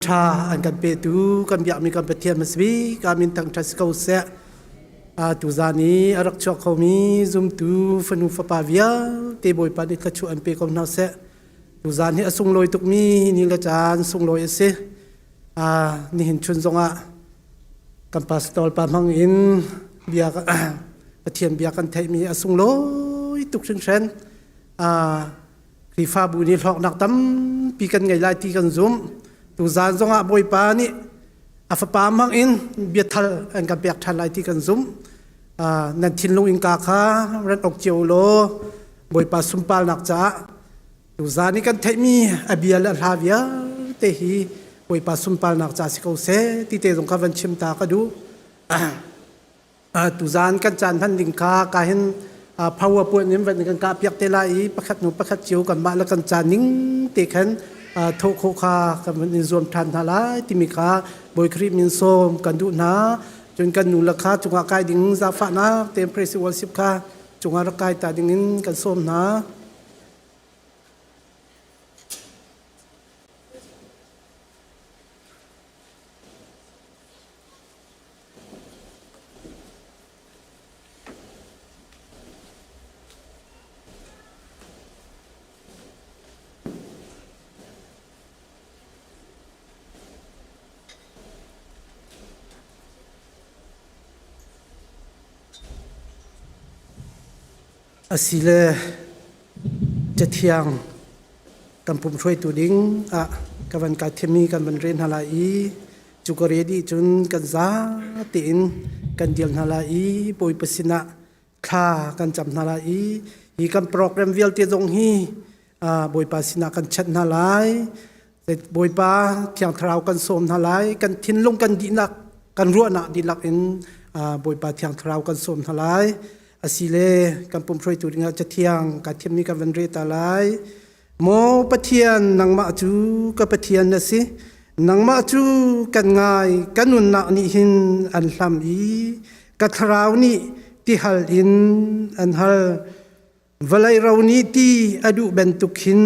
Ṭha an kan petu kan biakmi kan Pathian hmasabik ah min thangṭhat si ko seh. Tuzaan i a rak chuak khomi zumtu fanu fapa vialte Bawipa nih thluachuah an pe ko hna seh. Tuzaan hi a sunglawi tukmi ni le caan sunglawi a si. Nihin chun zongah kan pastor pa hmang in bia Pathian bia kan theihmi a sunglawi tuk hringhran. Khrihfabu nih hlawknak tampi kan ngei lai ti kan zumh. Tuzaan zongah Bawipa nih a fapa hmang in biathal an kan pek ṭhan lai ti kan zumh. Nan thinlung innka kha rat ok cio law Bawipa sunparnak caah tuzaan i kan theihmi a bia le a hla vialte hi Bawipa sunparnak ca si ko seh ti te zong kha van chim ta ka duh. Tuzaan kan caan hman ding kha ka hin power point in van kan kah piak te lai i pakhat hnu pakhat cio kanmah le kan caan ning te khan thawh khawh kha kan van in zuam ṭhan hna lai timi kha Bawi Khrih min sawm kan duh hna. Cun kan nu le kha cungah kai ding zaangfahnak tein praise worship kha cungah rak kai ta ding in kan sawm hna. Asile Cathiang kan pum hruaitu ding ah ka van kai thimmi kan van rel hna lai i cu ka re dih cun kan za tein kan dil hna lai i Bawipa sinah thla kan cam hna lai i hi kan program vialte zong hi Bawipa sinah kan chanh hna lai. Bawipa Thiang Thlarau kan sawm hna lai. Kan thinlung kan dihlak kan ruahnak dihlak in Bawipa Thiang Thlarau kan sawm hna lai. Asile kan pum hruaitu dingah Cathiang ka thiammi kan van re ta lai. Maw Pathian, nangmah cu ka Pathian na si. Nangmah cu kan ngai, ka nunnak nih hin an hlam i ka thlarau nih tihal in an hal. Vawlei ro nih ti a duh bantuk hin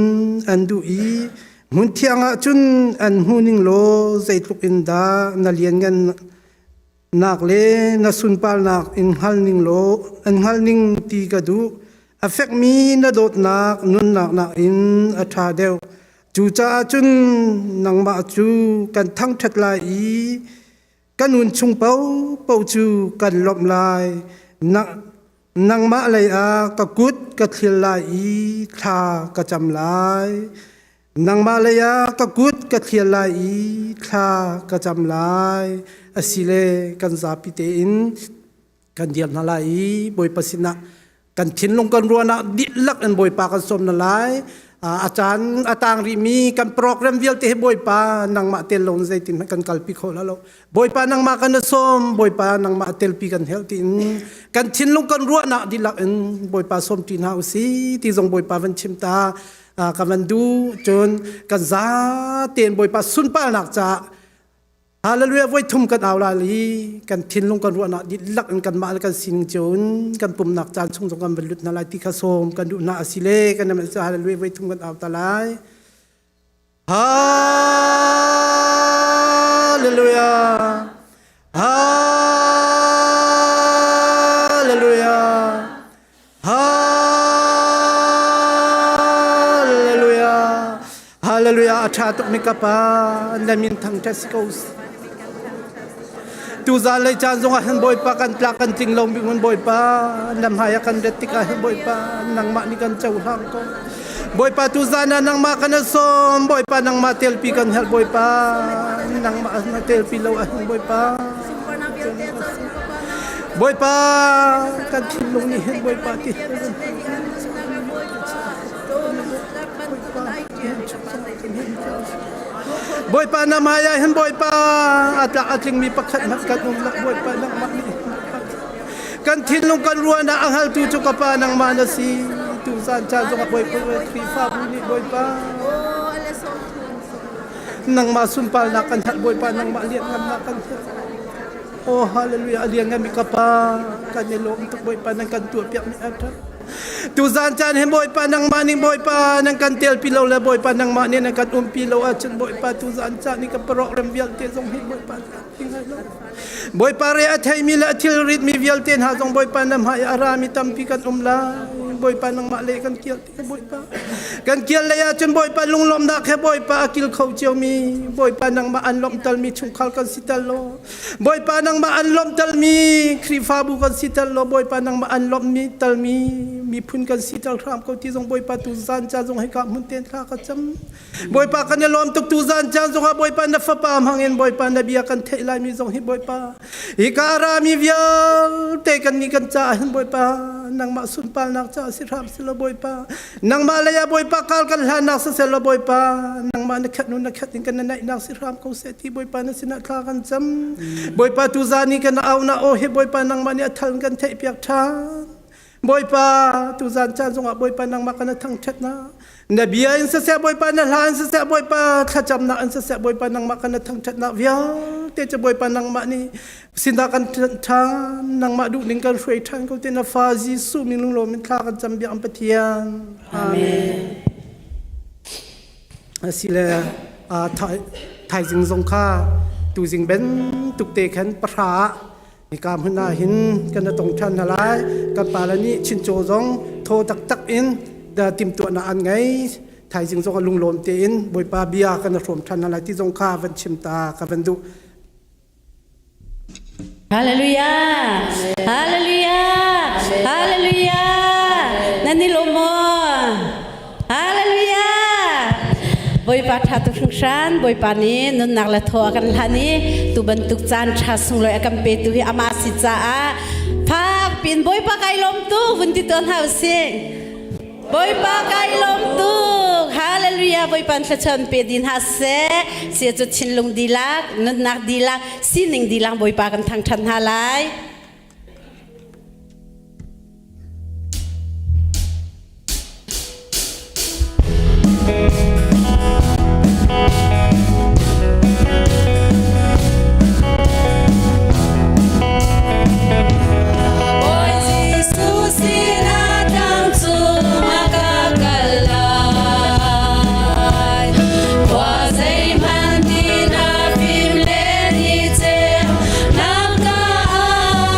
an duh i hmunthiang ah cun an hmu ning law zeitluk in dah na lianngan nak le na sunparnak in hngal ning law an hngal ning ti ka duh. A fekmi na dawtnak nunnak nakin a ṭha deuh. Cucaah cun nangmah cu kan thangṭhat lai i ka nun chung paohpaoh cu kan lawmh lai. Nangmah lei ah ka kut ka thil lai i thla ka cam lai. Nangmah lei ah ka kut ka thlial lai i thla ka cam lai. Asile kan zapi tein kan dir hna lai i Bawipa sinah kan thinlung kan ruahnak dihlak in Bawipa kan sawm hna lai. A caan a tang rihmi kan program vialte hi Bawipa nangmah tel lo in zeitin hmanh kan kalpi kho la lo. Bawipa nangmah kan sawm, Bawipa nangmah telpi kan helh tiin kan thinlung kan ruahnak dihlak in Bawipa sawm ṭi hna usih ti zong Bawipa van chim ta ka van duh. Cun kan za tein Bawipa sunparnak caah Hallelujah voi thum kan au lai i kan thinlung kan ruahnak dihlak in kanmah le kan sining cio in kan pumnak caan chung zong kan van lut hna lai ti kha sawm kan duh hna a si le kan nam hallelujah voi thum kan au ta lai. Hallelujah. Hallelujah. Hallelujah. Hallelujah. A ṭha tuk mi ka pa na min thangṭhat si ko. Tuzaan lei caan zongah hin Bawipa kan tlak kan tling lo mi ngun Bawipa na hmai ah kan ret tikah hin Bawipa nangmah nih kan cohlang ko. Bawipa tuzaan ah nangmah kan sawm Bawipa nangmah telpi kan herh Bawipa nangmah na telpi lo ahhin Bawipa Bawipa kan thinlung nih hin Bawipa ti Bawipa na hmai ah hin Bawipa a tlak a tlingmi pakhat hmanh kan um lo Bawipa nangmah nih kan thinlung kan ruahnak a hngaltu cu ka pa nangmah na si tu zan caan zongah Bawipa Khrihfabu nih Bawipa nangmah sunparnak kan herh Bawipa nangmah lianngannak kan herh Oh hallelujah a liannganmi ka pa kan i lawm tuk Bawipa nan kan tuahpiakmi a ṭhat. Tuzan caan hi Bawipa nangmah nih Bawipa nan kan telpi lo le Bawipa nangmah nih nan kan umpi lo ahcun Bawipa tuzan caan i ka program vialte zong hi Bawipa Bawipa re a theimi le a thil ritmi vialte hna zong Bawipa na hmai a rami tampi kan um lai. Bawipa nangmah le kan kial ti Bawipa. Kan kial lei ahcun Bawipa lunglawmhnak he Bawipa a kil kho ciomi Bawipa nangmah an lawmhtalmi chungkhar kan si tal law Bawipa nangmah an lawmhtalmi Khrihfabu kan si tal law Bawipa nangmah an lawmhmi talmi miphun kan si tal hram ko ti zong Bawipa tu zan ca zong hika hmun ten thla ka cam. Bawipa kan i lawm tuk tu zan caan zongah Bawipa na fapa hmangin Bawipa na bia kan theih laimi zong hi Bawipa hika rami vialte kan nih kan caah hin Bawipa nangmah sunparnak caah si hram selaw Bawipa nangmah lei ah Bawipa kal kan hlannak siselaw Bawipa nangmah na khat nu na khat in kan na naihnak si hram ko seh ti Bawipa na sinah thla kan cam Bawipa tu zan i kan au na aw hi Bawipa nangmah nih a thal kan theih piak ṭhan Bawipa tuzan caan zongah Bawipa nangmah kan thangṭhatnak na bia in siseh Bawipa na hla in siseh Bawipa thlacamnak in siseh Bawipa nangmah kan thangṭhatnak vialte cu Bawipa nangmah nih sinah kan ṭhan nangmah duhning kan hruai ṭhan ko te na fa Jesuh min lunglawm in thla kan cam biak Pathian Amen Asile thaizing zong kha tuzing ben tuk te khan pahra ah Hika hmun ah hin kan tong ṭhan hna lai. Kan pale nih chincaw zong thaw taktak in timhtuahnak an ngei. Thaizing zong a lunglawm tein Bawipa bia kan hrawm ṭhan hna lai ti zong kha van chim ta ka van duh. Hallelujah! Hallelujah! Hallelujah! Nan i lawm maw? Hallelujah! Bawipa ṭha tuk hringhran, Bawipa nih nunnak le thaw a kan hlan i tu bantuk caan ṭha sunglawi a kan petu hi amah si caah fak piin Bawipa kai lawm tuk vun ti tuah hna usih. Bawipa kai lawm tuk. Hallelujah! Bawipa thluachuah pe din hna seh. Sia cu thinlung dihlak, nunnak dihlak, sining dihlak Bawipa kan thangṭhat hna lai. Bawi Jesuh sinah tlang cungah ka kal lai. Khua zeihmanh ti na fim le ni ceu nang ka ai.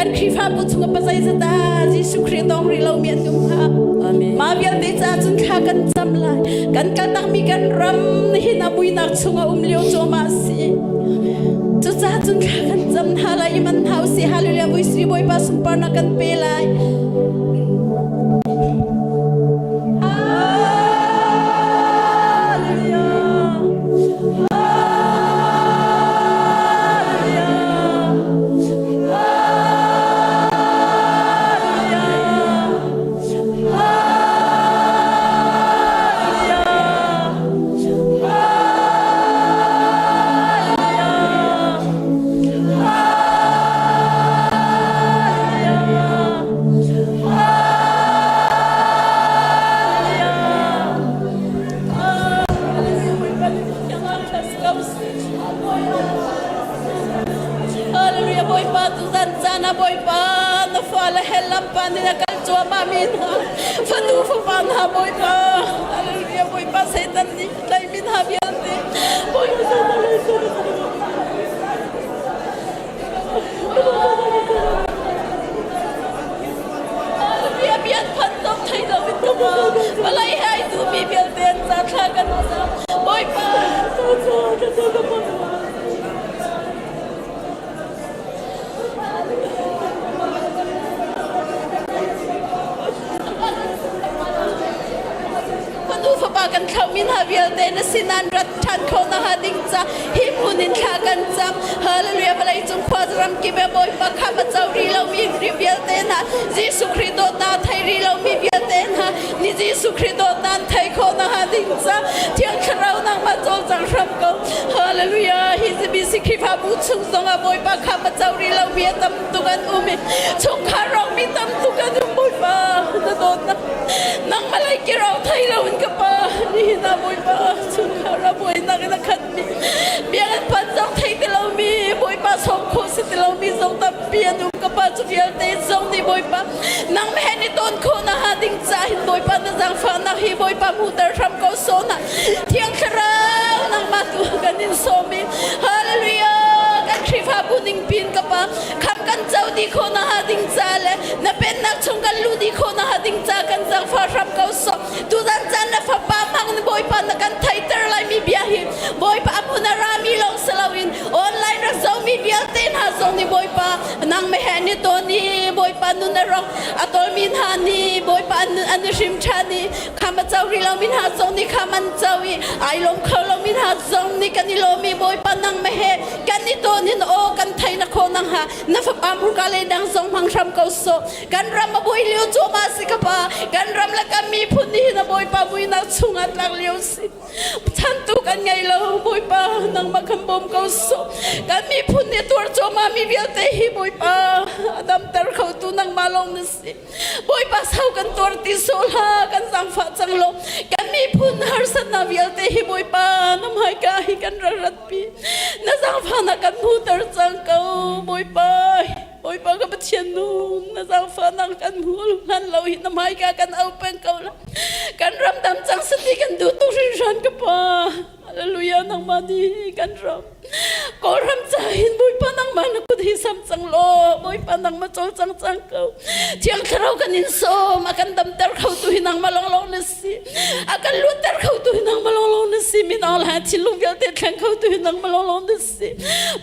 Kan Khrihfabu chung ah pazeizat ah Jesuh Khrih tong rih lomi an um hnga. Mah vialte caah cun thla kan cam lai. Kan kaltakmi kan ram nihin ah muinak chung a um lio cuahmah a si. Cucaah cun thla kan cam hna lai i man hna usih. Hallelujah. Vui Sri Bawipa sunparnak kan pe lai. Hallelujah. Hallelujah Bawipa tuzan caan ah Bawipa na fale hell lampa nih na kal cuahmah mi hna fanu fapa hna Bawipa Hallelujah Bawipa Satan nih tlaimi hna vialte Bawipa Bia bian phan zong thei lo in ka Palai hai tu mi vialte an ca thla kan cam Bawipa Fanu fapa kan thlauhmi hna vialte na sin an rat ṭhan kho na ha ding ca hi hmun in thla kan cam. Hallelujah vawlei cung khua ram kip e Bawipa kha ma co ri lomi ri vialte hna Jesuh Khrih dawtnak thei ri lomi vialte hna ni Jesuh Khrih dawtnak thei kho na ha ding ca Thiang Thlarau nangmah cawlcang hram ko. Hallelujah hi ZBC Khrihfabu chung zongah Bawipa kha ma co ri lomi a tam tuk an um i chungkhar rawkmi tam tuk an um Bawipa na dawtnak nangmah lei kiro thei loin ka pa nihin ah Bawipa chungkhar ah buainak in a khatmi biakinn pan zong thei ti lomi Bawipa sawm khawh si ti lomi zong tampi an um ka pa cu vialte zong nih Bawipa nang he ni tawn khawh na ha ding ca hin Bawipa na zaangfahnak hi Bawipa hmuhter hram ko sawh na Thiang Thlarau nangmah tu kan in sawm i Hallelujah kan Khrihfabu ning pin ka pa kham kan co di khawh na ha ding ca le na pennak chung kan lu di khawh na ha ding ca kan zaangfah hram ko sawh tuzan caan na fapa hmang na Bawipa na kan theiter lai mi bia hi Bawipa a hmun a rami lawng si loin online rak zomi vialte hna zong nih Bawipa nang me he ni tawn i Bawipa nun a rong a tawlmi hna nih Bawipa an i hrim ṭhan i kham a co rih lomi hna zong nih kham an co i ai lawm kho lomi hna zong nih kan i lawm i Bawipa nang me he kan i tawn in aw kan thei na kho nang ha na fapa hmurka le dang zong hmang hram ko sawh kan ram a bui lio cuahmah si ka pa kan ram le kan miphun nih hin a Bawipa muinak chungah tlak lio si Chantu kan ngei lo Bawipa nangmah kan bawm ko sawh kan miphun nih tuar cuahmah mi vialte hi Bawipa a damter khotu nangmah lawng na si Bawipa sau kan tuar ti sawh hlah kan zaangfah cang lo kan miphun harsatnak vialte hi Bawipa na hmaika hi kan rak ratpi na zaangfahnak kan hmuhter cang ko Bawipa Bawipa ka Pathian nung na zaangfahnak kan hmu hlan lo hi na hmaika kan au peng ko la kan ram dam cang sati kan duh tuk hringhran ka pa Hallelujah nangmah nih kan ram Kawlram ca hin Bawipa nangmah na kut hi sam cang law Bawipa nangmah cawl cang cang ko Thiang Thlarau kan in sawm a kan damter kho tu hi nangmah lawnglawng na si a kan luatter kho tu hi nangmah lawnglawng na si min aung la thinlung vialte thleng kho tu hi nangmah lawnglawng na si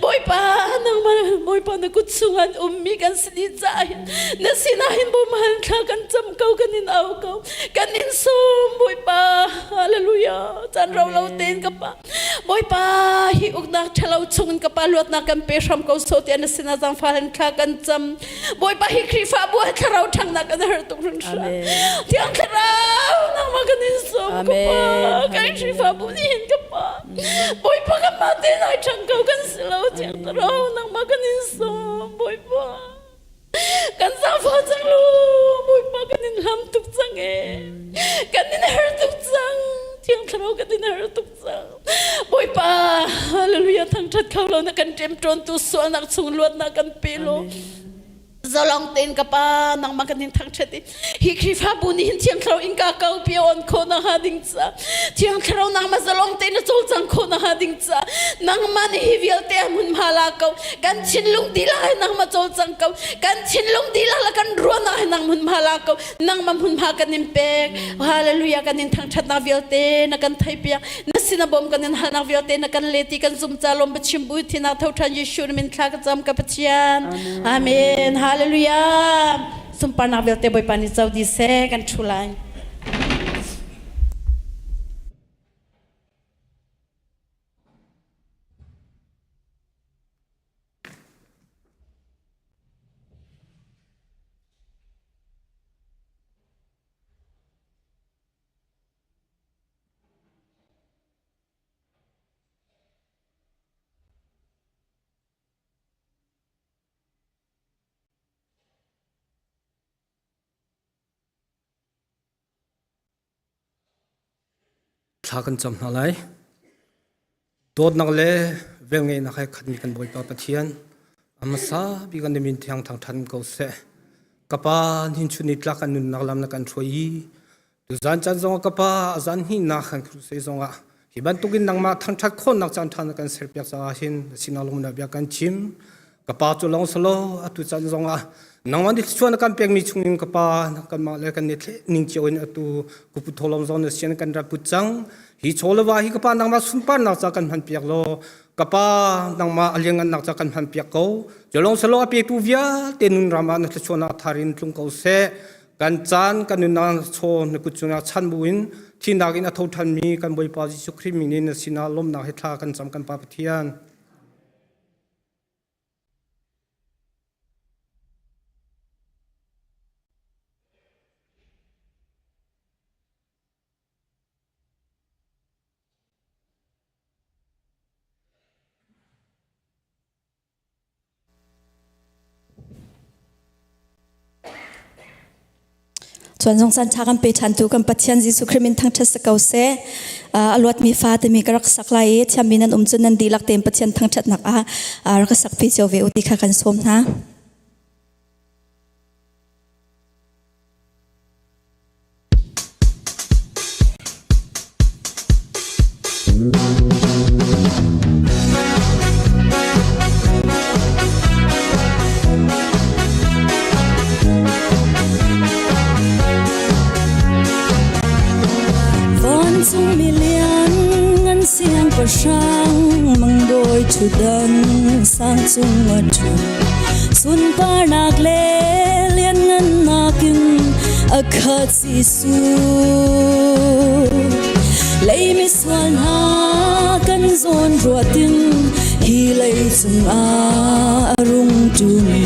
Bawipa nangmah Bawipa na kut chung an ummi kan si dih caah hin na sinah hin bawmhan thla kan cam ko kan in au ko kan in sawm Bawipa hallelujah caan rau lo tein ka pa Bawipa hi uknak ṭhalo chungin ka pa luatnak kan pe hram ko so tiah na sinah zaangfah hin thla kan cam Bawipa hi Khrihfabu ah thlarau ṭhangnak kan har tuk hringhran Thiang Thlarau nangmah kan in sawm ka pa kan Khrihfabu nih hin ka pa Bawipa kan mah tein ai ṭhang ko kan si lo Thiang Thlarau nangmah kan in sawm Bawipa Kan zaangfah cang lo Bawipa kan in hlam tuk cang e kan in her tuk cang Thiang Thlarau kan in her tuk cang Bawipa hallelujah thangṭhat kho lo na kan ṭemṭawntu sualnak chung luatnak kan pe lo. Zalong tein ka pa nangmah kan in thangṭhat i hi Khrihfabu nih hin Thiang Thlarau innka kaupi a on khawh nakhnga ding ca Thiang Thlarau nangmah zalong tein na cawlcang khawh nakhnga ding ca nangmah nih hi vialte a hmunhma la ko kan thinlung dihlak he nangmah cawlcang ko kan thinlung dihlak le kan ruahnak he nang hmunhma la ko nangmah hmunhma kan in pek hallelujah kan in thangṭhatnak vialte na kan theihpiak na sin a bawm kan in halnak vialte na kan le ti kan zum ca lawm biachim bu thinak tho ṭhan Jesuh na min thla ka cam ka Pathian amen hallelujah sunparnak vialte Bawipa nih co dih seh kan ṭhu lai. Thla kan cam hna lai. Dawtnak le velngeihnak he khatmi kan Bawipa Pathian, a hmasa bik kan min thiang thangṭhan ko seh. Ka Pa, nihin chun ni tlak kan nunnak lam na kan hruai i tuzan caan zongah ka Pa, a zan hnihnak kan crusade zongah hi bantukin nangmah thangṭhat khawhnak caan ṭha na kan serpiak caah hin na sinah lungnak bia kan chim. Ka Pa cu lawng selaw atu caan zongah nangmah nih thluachuah na kan pekmi chungin ka Pa kanmah le kan i ning cio in atu kupu tholom zong na sian kan rak put cang. Hi chaw le va hi ka Pa nangmah sunparnak ca kan hman piak law ka Pa nangmah a lianngannak ca kan hman piak ko. Cu lawng selaw a petu vialte nun ram ah na thluachuahnak thar in tlung ko seh. Kan caan kan nunnak chaw na kut cungah chan buin thihnak in a tho ṭhanmi kan Bawipa Jesuh Khrih min in na sinah lawmhnak he thla kan cam kan Pa Pathian. Chuan zong caan ṭha kan pe ṭhantu kan Pathian Jesuh Khrih min thangṭhat si ko seh. A luatmi fa timi ka rak sak lai i thiammi nan um cun nan dihlak tein Pathian thangṭhatnak ah rak ka sakpi cio ve u ti kha kan sawm hna. Vancung milian ngan siangpahrang mangbawi ṭhutdan sang cung a ṭhu sunparnak le lianngannak in a khat Jesuh lei misual hna kan zawn ruatin hi lei cungah a rung ṭumi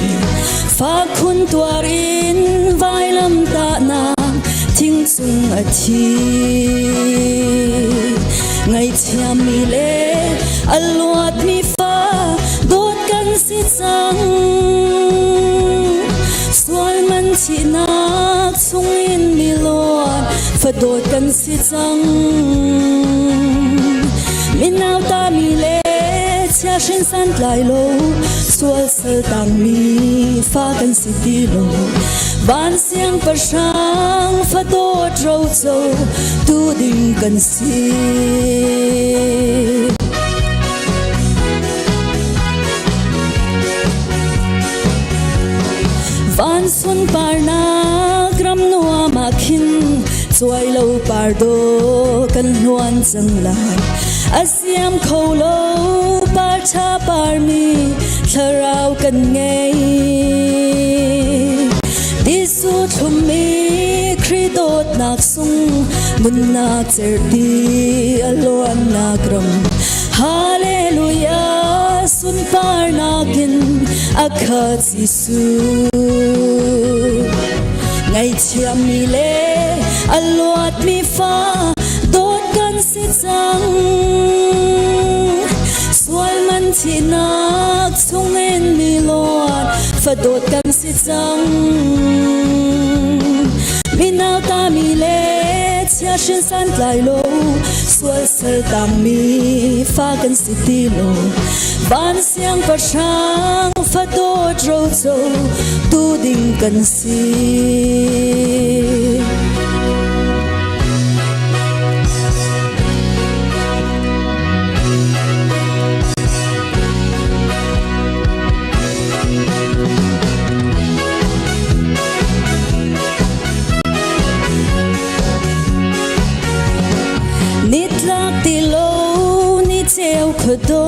fakhun tuar in vailam tahnak thing cung a thi ngaihthiammi le a luatmi fa dawt kan si cang sual man thihnak chungin mi luat fadawt kan si cang minau ta mi le chia hrin san tlai lo sual sal tang mi fa kan si ti lo van siang pahrang fadawt ro co tu ding kan si. Van sunparnak ram nuam ah khin cuai lo par do kan hluan cang lai. A siam kho lo par ṭha parmi thlarau kan ngei. Jesuh thlummi Khrih dawtnak sung nunnak cerhti a luannak ram. Hallelujah sunparnak in a khat Jesuh. Ngaihthiammi le a luatmi fa dawt kan si cang. Sual man thihnak chungin mi luat fadawt kan si cang. Minau tami le chia hrin santlai lo sual sal tangmi fa kan si ti lo. Van siangpahrang Fadawt roco tu ding kan si. Nitlak ti lo ni ceu khuado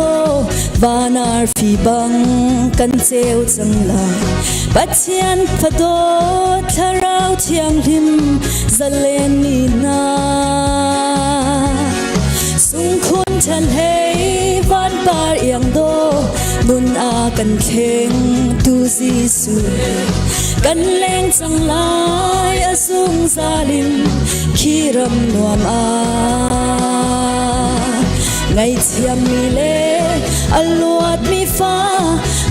van arfi bang kan ceu cang lai. Pathian fado thlarau thianghlim zalen mi hna. Sungkhun chan hei van par iang do nun a kan thleng tu Jesuh. Kan leng cang lai a zungzal in khi ram nuam ah. Ngaihthiammi le a luatmi fa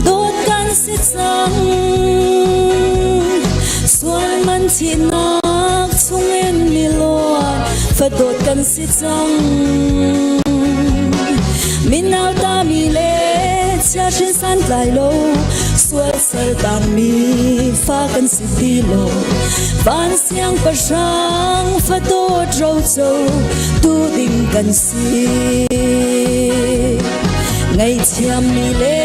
dawt kan si cang. Sual man thihnak chungin mi luat fadawt kan si cang. Minau tami le chiahrin santlai lo sual sal tangmi fa kan si ti lo. Van siangpahrang fadawt roco tu ding kan si. Ngaihthiammi le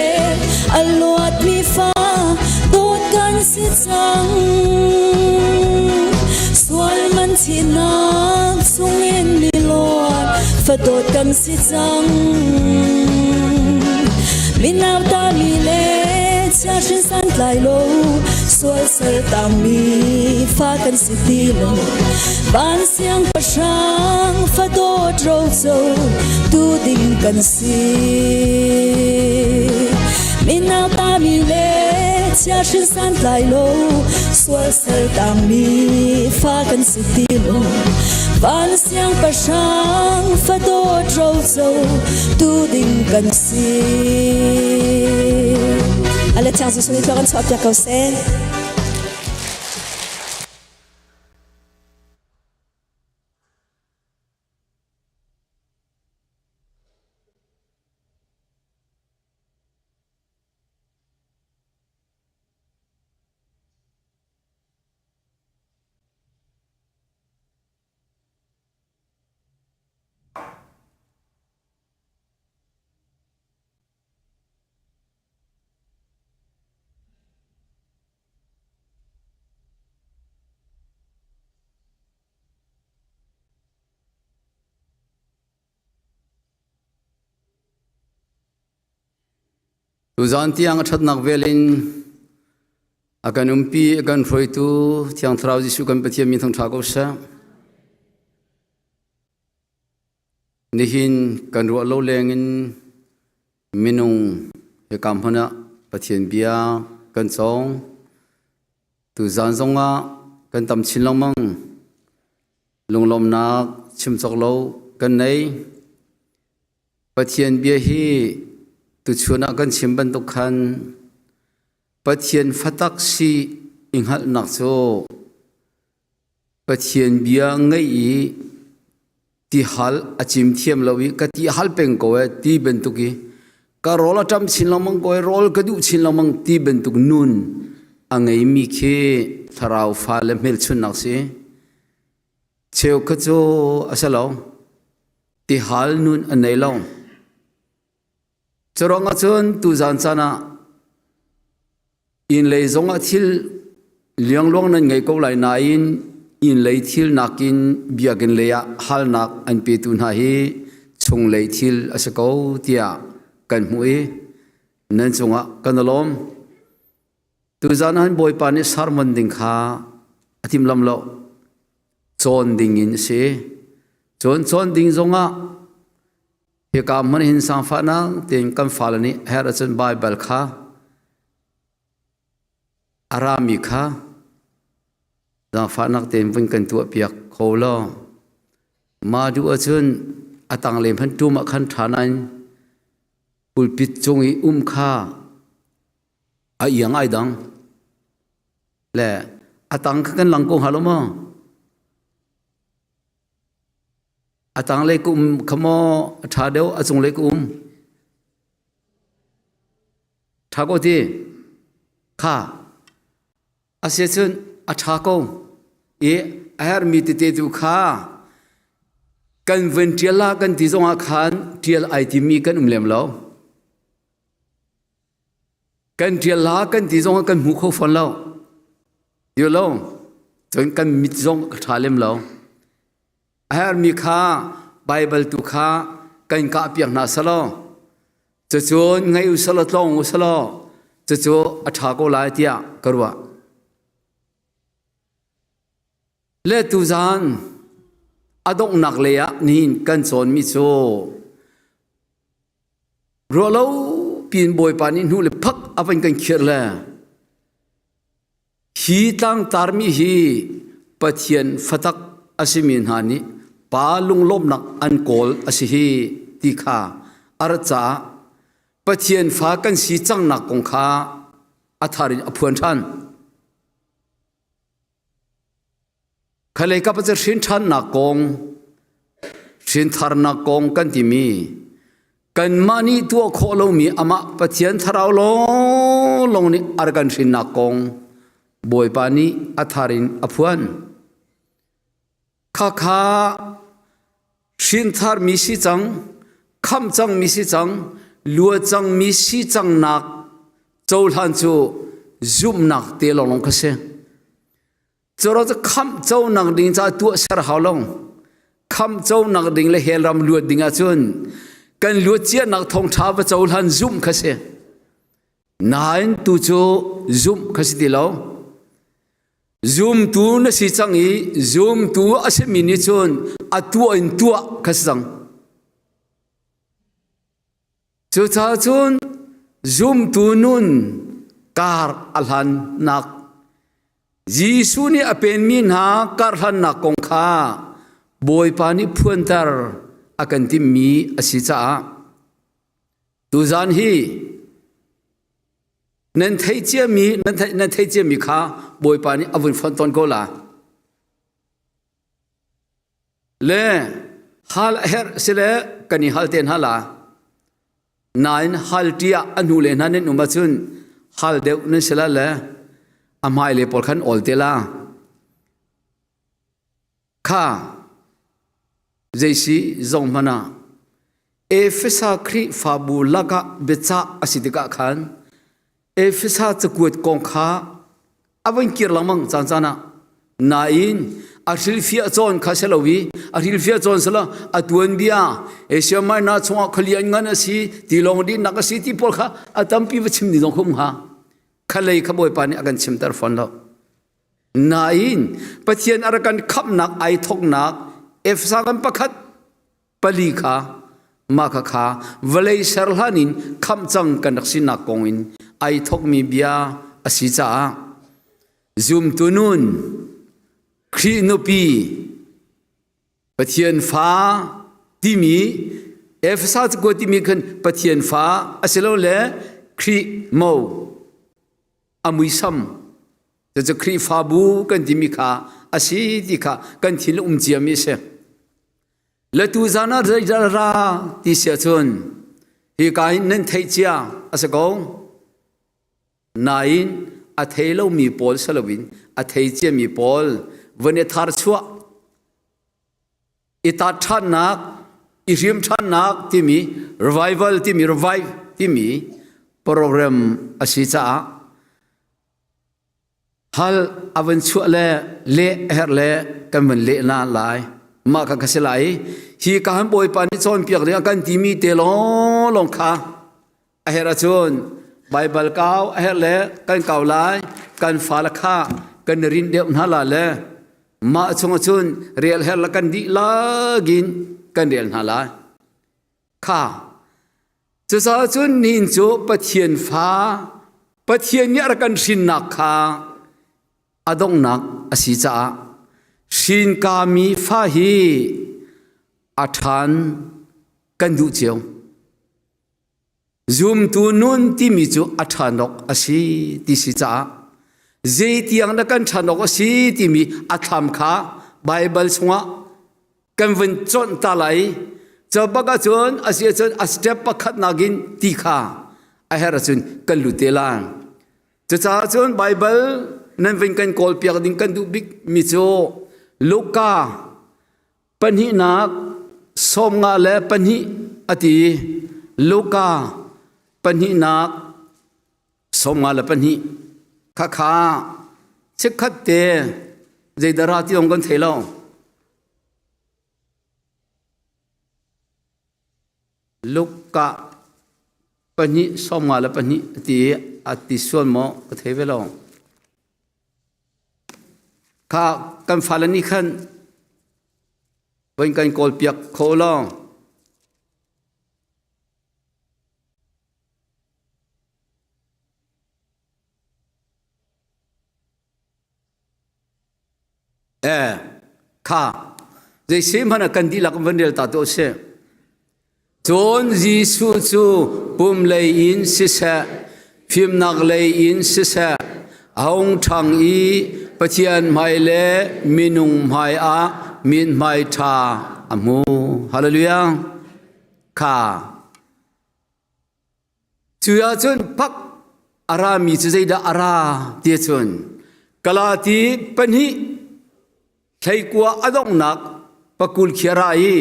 a luatmi fa dawt kan si cang. Sual man thihnak chungin mi luat fadawt kan si cang. Minau tami le chiahrin santlai lo sual sal tangmi fa kan si ti lo. Van siangpahrang fadawt roco tu ding kan si. Minau tami le chiahrin santlai lo sual sal tangmi fa kan si ti lo. Van siangpahrang fadawt roco tu ding kan si. Ale thiang Jesuh nih kan chuah piak ko seh. Tuzaan tiang a ṭhatnak vel in a kan umpi, a kan hruaitu Thiang Thlarau Jesuh kan Pathian min thangṭha ko seh. Nihin kan ruah lo lengin minung hika hmun ah Pathian bia kan cawng. Tuzaan zongah kan tam chin lengmang. Lunglawmhnak chim cawk lo kan nei. Pathian bia hi tuchun ah kan chim bantuk khan Pathian fatak si i hngalhnak cu Pathian bia ngeih i tihal a cim thiam lo i ka ti hal peng ko e ti bantuk i ka rawl a ṭam chin lengmang ko e rawl ka duh chin lengmang ti bantuk nun a ngeimi khi thlarau fa le hmelchunnak si. Cheu kha cu a si lo. Tihal nun an nei lo. Curuang ahcun tuzaan caan ah inn lei zong ah thil liangluang nan ngei ko lai nain inn lei thil nakin biakinn lei ah halnak an petu hna hi chunglei thil a si ko tiah kan hmuh i nan cungah kan i lawm. Tuzaan ah hin Bawipa nih sermon ding kha a timlam lo. Cawn ding in a si. Cun cawn ding zongah hika hmun hin sangfahnak tein kan fale nih herh ahcun Baibal kha a rami kha zaangfahnak tein vun kan tuahpiak kho law mah duh ahcun a tanglei hmanh tum ah khan ṭha nain pulpit cung i um kha a iang ai dang. Le a tang kha kan lang ko hnga lo maw? A tanglei ka um kha maw a ṭha deuh a cunglei ka um? Ṭha ko ti. Kha asiahcun a ṭha ko i a herhmi tete tu kha kan vun ṭial la kan ti zongah khan ṭial ai timmi kan um lem lo. Kan ṭial la kan ti zongah kan hmu kho fawn lo. Ti lo. Cun kan mit zong a ṭha lem lo. A herhmi kha Baibal tu kha kan kahpiak hna selaw cucun ngei u selaw tlawng u selaw cucu a ṭha ko lai tiah ka ruah. Le tuzaan a donghnak lei ah nihin kan cawnmi cu ruah lo piin Bawipa nih hnu le phak a van kan khirh le Hi tlangtarmi hi Pathian fatak a simi hna nih pa lunglawmhnak an kawl a si hi ti kha a rat caah Pathian fa kan si cangnak kong kha a thar in a phuan ṭhan. Khalei kap cu hrin ṭhannak kong, hrintharnak kong kan timi kanmah nih tuah khawh lomi amah Pathian thlarau lawnglawng nih a rak kan hrinnak kong Bawipa nih a thar in a phuan. Khakha hrintharmi si cang, khamh cangmi si cang, lua cangmi si cangnak cohlan cu zumhnak te lawnglawng kha si. Curo cu khamh conak ding caah tuah ser hau lo. Khamh conak ding le hell ram luat ding ahcun kan luat cianak thawngṭha va cohlan zumh kha si. Nain tu cu zumh kha si ti lo. Zumtu na si cang i zumtu a simi nih cun a tuah in tuah kha si cang. Cucaah cun zumtu nun kar a hlannak Jesuh nih a penmi hna karhlannak kong kha Bawipa nih phuanter a kan timhmi a si caah tuzan hi nan theih ciami nan theih ciami kha Bawipa nih a vun fonh tawn ko la. Le hal a herh sile kan i hal te hna la. Nain hal ṭi ah a hnu le hna nan um ahcun hal deuh nan si la le a hmai le pawl khan awl te la. Kha zeisi zong hmanh ah Efesa Khrihfabu lakah biacah a si tikah khan Efesa cakuat kong kha a van kir lengmang caan caan ah nain a hrilhfiah cawn kha si lo i a hrilhfiah cawn sila a tuanbia Asia Minor chungah khualian ngan a si tilawng dinnak a si ti pawl kha a tampi va chim ni zong khum hnga khalei kha Bawipa nih a kan chimter fawn lo nain Pathian a rak kan khamhnak ai thoknak Efesa kan pakhat pali kha mah kha kha vawlei ser hlan in khamh cang kan rak sinak kong in ai thokmi bia a si caah zumtu nun Khrih nupi Pathian fa timi Efesa cakuat timi khan Pathian fa asilole Khrih mo a muisam Cucu Khrihfabu kan timi kha a si ti kha kan thin um ciami a si. Le tu zan ah zeidah ra ti si ahcun hika hin nan theih cia a si ko. Nain a thei lomi pawl si loin a thei ciami pawl van i thar chuah i tat ṭhannak i hrim ṭhannak timi revival timi revive timi program a si caah Hal a van chuah le leh a herh le kan van leh na lai. Mah kha ka si lai. Hi ka han Bawipa nih cawnpiak ding a kan timi te lawnglawng kha a herh ahcun Baibal kau a herh le kan kau lai. Kan fale kha kan rin deuh hna la le mah chung ahcun rel herh le kan dih lagin kan rel hna lai. Kha Cucaah cun nihin cu Pathian fa Pathian nih a rak kan hrinnak kha a donghnak a si caah hrinkami fa hi a ṭhan kan duh cio. Zumtu nun timi cu a ṭhan awk a si ti si caah zeitiang dah kan ṭhan awk a si timi a thlam kha Baibal chungah kan vun conh ta lai cu bak ahcun a si ahcun a step pakhat nakin ti kha a herh ahcun kan lut te lai. Cucaah cun Baibal nan vun kan kawlpiak ding kan duh bik mi cu Luka pahnihnak 52 a ti. Luka pahnihnak 52 khakha chikkhat te zeidara ti zong kan thei lo. Luka pahnih 52 a ti i a ti sual maw ka thei ve lo. Kha kan fale nih khan voi kan kawlpiak kho law Eh, kha zei si hmanh ah kan dihlak in van rel ta tuah sih. Cun Jesuh cu pum lei in siseh, fimnak lei in siseh, a hung ṭhang i Pathian hmai le minung hmai ah mithmai ṭha a hmu. Hallelujah. Kha Cu ahcun pak a rami cu zeidah a ra ti ahcun Galati pahnih hleikua a donghnak pakul khi a ra i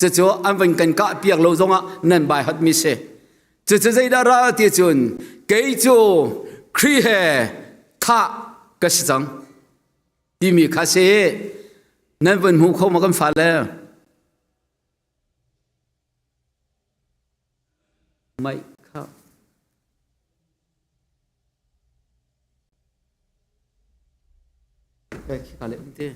cucu an van kan kah piak lo zongah nan bai hatmi si. Cucu zeidah ra ti ahcun kei cu Khrih he thah ka si cang timi kha si. Nan van hmu kho ma kan fale? Mic kha. Kai khi ka le um te.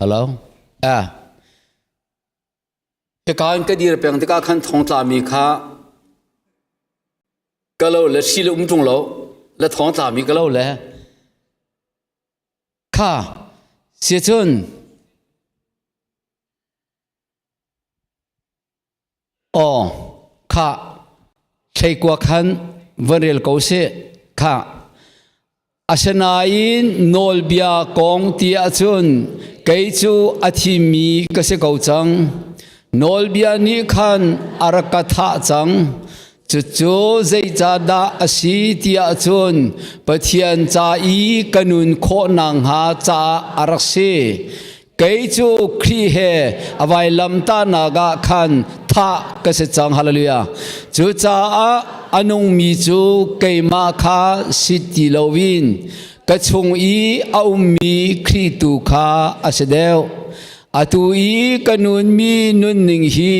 Hello. Ah. Hika in ka dir peng tikah khan thongtlami kha ka lo le hri le um ṭung lo le thongtlami ka lo le kha si cun Aw, khah, thleikua khan van rel ko sih. Khah. Asinain nawlbia kong ti ahcun kei cu a thimi ka si ko cang. Nawlbia nih khan a rak ka thah cang. Cucu zeicahdah a si ti ahcun Pathian ca i ka nun khawh nakhnga caah a rak si. Kei cu Khrih he a vailamtahnak ah khan thah ka si cang. Hallelujah. Cucaah a nungmi cu keimah kha si ti loin ka chung i a ummi Khrih tu kha a si deuh. Atu i ka nunmi nunning hi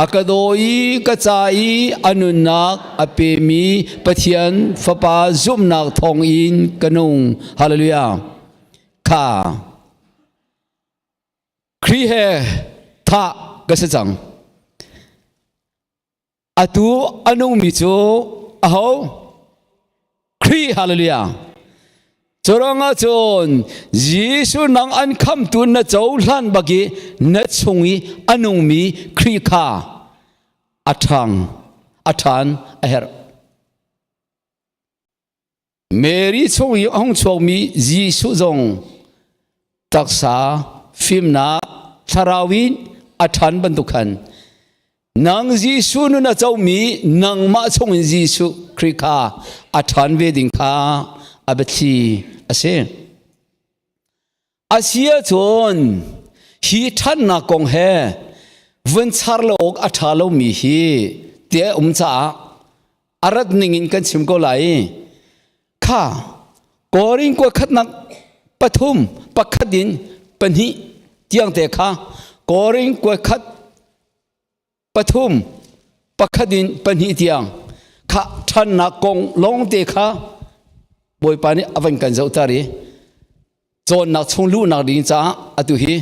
a ka daw i ka ca i a nunnak a pemi Pathian Fapa zumhnak thawngin ka nung. Hallelujah. Kha Khrih he thah ka si cang. Atu a nungmi cu aho? Khrih hallelujah. Curuangah cun Jesuh nang an khamtu na cohlan bak i na chung i a nungmi Khrih kha a ṭhang a ṭhan a herh. Mary chung i a hung chuakmi Jesuh zong taksa fimnak thlarau in a ṭhan bantuk khan nang Jesuh nun a comi nangmah chungin Jesuh Khrih kha a ṭhan ve ding kha a biathli a si. A si ahcun hi ṭhannak kong he vun char lo awk a ṭha lomi hi ti a um caah a rat ning in kan chim ko lai. Kha Korin kua khatnak pathum pakhat in pahnih tiang te kha Korin kua khat pathum pakhat in pahnih tiang kha ṭhannak kong lawngte kha Bawipa nih a van kan zohter i cawnnak chung luhnak ding caah atu hi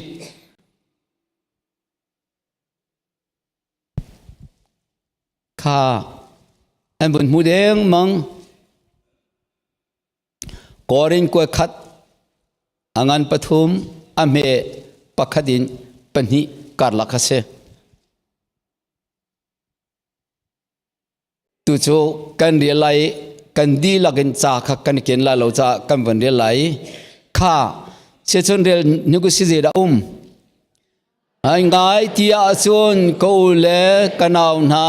kha an vun hmu dengmang. Korin kua khat a ngan pathum a hme pakhat in pahnih karlak a si. Tu cu kan rial lai kan dihlak in ca kha kan ken lai lo caah kan van rial lai kha siacun rel nuku si zei dah um ai ngai ti ahcun ka u le ka nau hna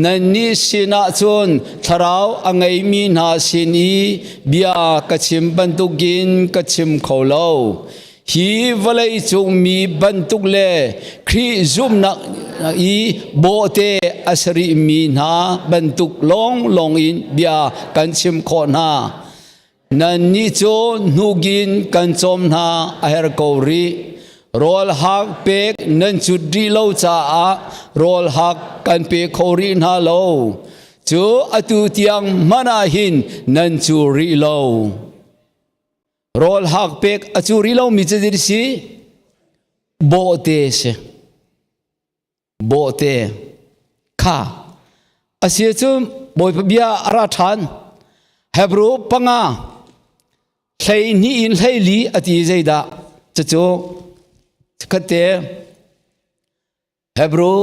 nannih sinah cun thlarau a ngeimi hna sin i bia ka chim bantukin ka chim kho lo Hi vawlei cung mi bantuk le Khrih zumhnak i bawhte a si rihmi hna bantuk lawnglawng in bia kan chim khawh hna. Nannih cu hnugin kan cawm hna a herh ko rih. Rawl hak pek nan cut rih lo caah rawl hak kan pe kho rih hna lo. Cu atu tiang hmanh ah hin nan cu rih lo. Rawl hak pek a cu rih lomi cu zei si? Bawhte si. Bawhte. Kha. A si cu Bawipa bia a ra ṭhan. Hebrew panga 12 in 14 a ti zeidah? Cucu khatte Hebrew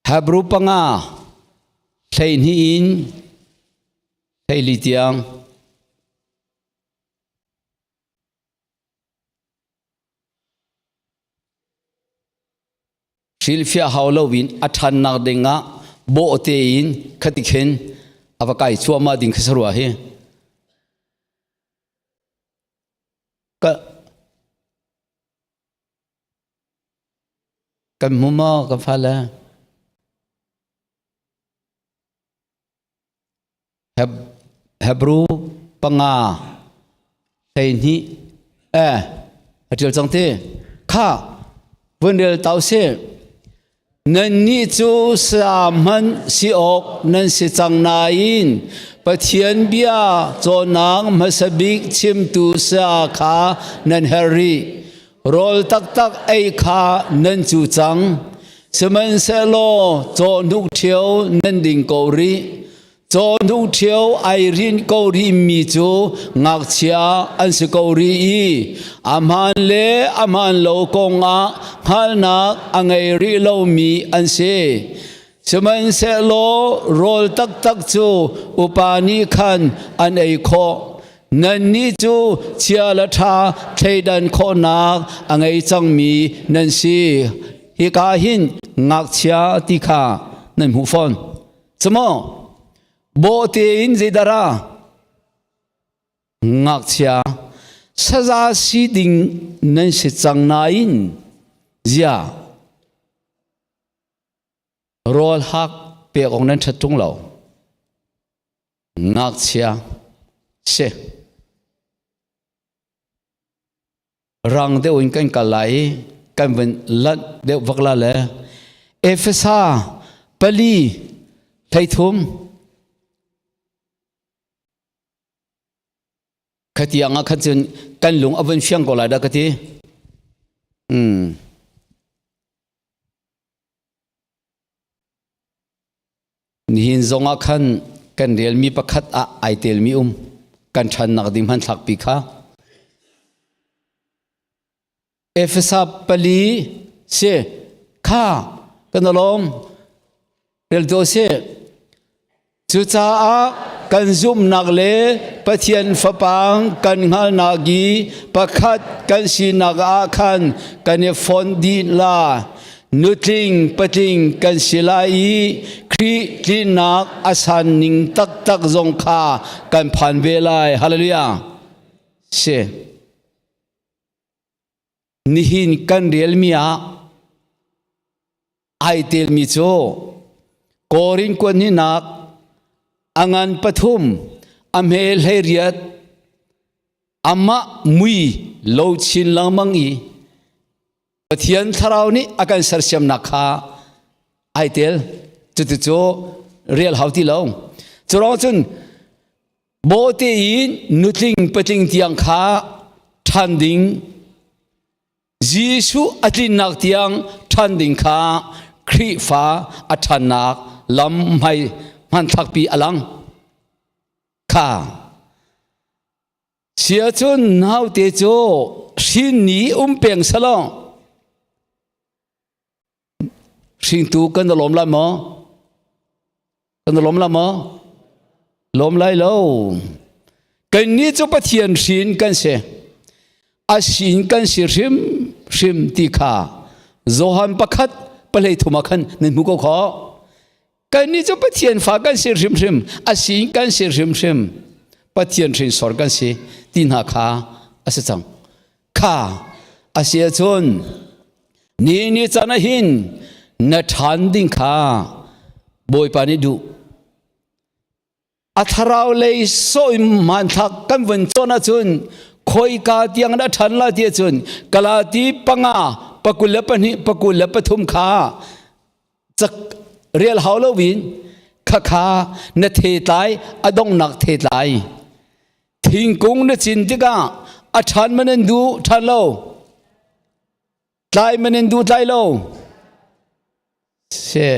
Hebrew panga 12 in 14 tiang. Hrilhfiah hau loin a ṭhannak dingah bawhte in khati khin a va kai cuahmah ding kha sarua hi. Ka Kan hmu maw kan fale? Hebrew panga 12 eh a ṭial cang ti kha vun rel tau si nannih cu sa hmanh si awk nan si cang nain Pathian bia cawnnak hmasa bik chimtu sa kha nan herh rih Rawl taktak ei kha nan cu cang, sihmanhsehlaw cawhnuk ṭhio nan ding ko rih. Cawhnuk ṭhio ai rinh ko rihmi cu ngakchia an si ko rih i a hmaan le a hmaan lo kongah hngalhnak a ngei rih lomi an si. Sihmanhsehlaw rawl taktak cu upa nih khan an ei khawh. Nannih cu chia le ṭha thleidan khawhnak a ngei cangmi nan si. Hika hin ngakchia ti kha nan hmuh fawn. Cumaw bawhte in zeidah ra? Ngakchia saza si ding nan si cang nain zia rawl hak pek awk nan ṭhat ṭung lo. Ngakchia si. Rang deuh in kan kal lai i kan vun lanh deuh vak la le Efesa 4 13 Khatiang ah khan cun kan lung a vun fiang ko lai dah ka ti. Hmm. Nihin zongah khan kan relmi pakhat ah ai telmi um kan ṭhannak ding hmanthlakpi kha Efesa 4 si kha kan alawm rel to si Cucaah kan zumhnak le Pathian Fapa kan hngalhnak i pakhat kan sinak ah khan kan i fonh dih la. Nutling patling kan si lai i Khrih tlinnak a san ning taktak zong kha kan phan ve lai. Hallelujah. Si. Nihin kan relmi ah ai telmi cu Korin kuanhinak a ngan pathum a hme 18 amah mui lo chin lengmang i Pathian thlarau nih a kan sersiamnak kha ai tel cuticu rel hau ti lo curang cun bawhte in nutling patling tiang kha ṭhan ding Jesuh a tlinnak tiang ṭhan ding kha Khrihfa a ṭhannak lam hmai hmanthlakpi a lang. Kha sia cun naute cu hrin ni um peng selaw. Hringtu kan lawm lai maw? Kan lawm lai maw? Lawm lai lo. Kannih cu Pathian hrin kan si. A sin kan si hrim hrim ti kha Johan pakhat palei thum ah khan nan hmu ko khawh. Kannih cu Pathian fa kan si hrimhrim, a sin kan si hrimhrim. Pathian hrinsor kan si ti hna kha a si cang. Kha a si ahcun ni ni caan ah hin na ṭhan ding kha Bawipa nih duh. A thlarau lei sawh in hmanthlak kan vun cawn ahcun khoika tiang dah ṭhan la ti ahcun Galati panga pakul le pahnih pakul le pathum kha cak rel hau lo in khakha na thetlai a donghnak thetlai thingkung na cin tikah a ṭhan man in duh ṭhan lo tlai man in duh tlai lo se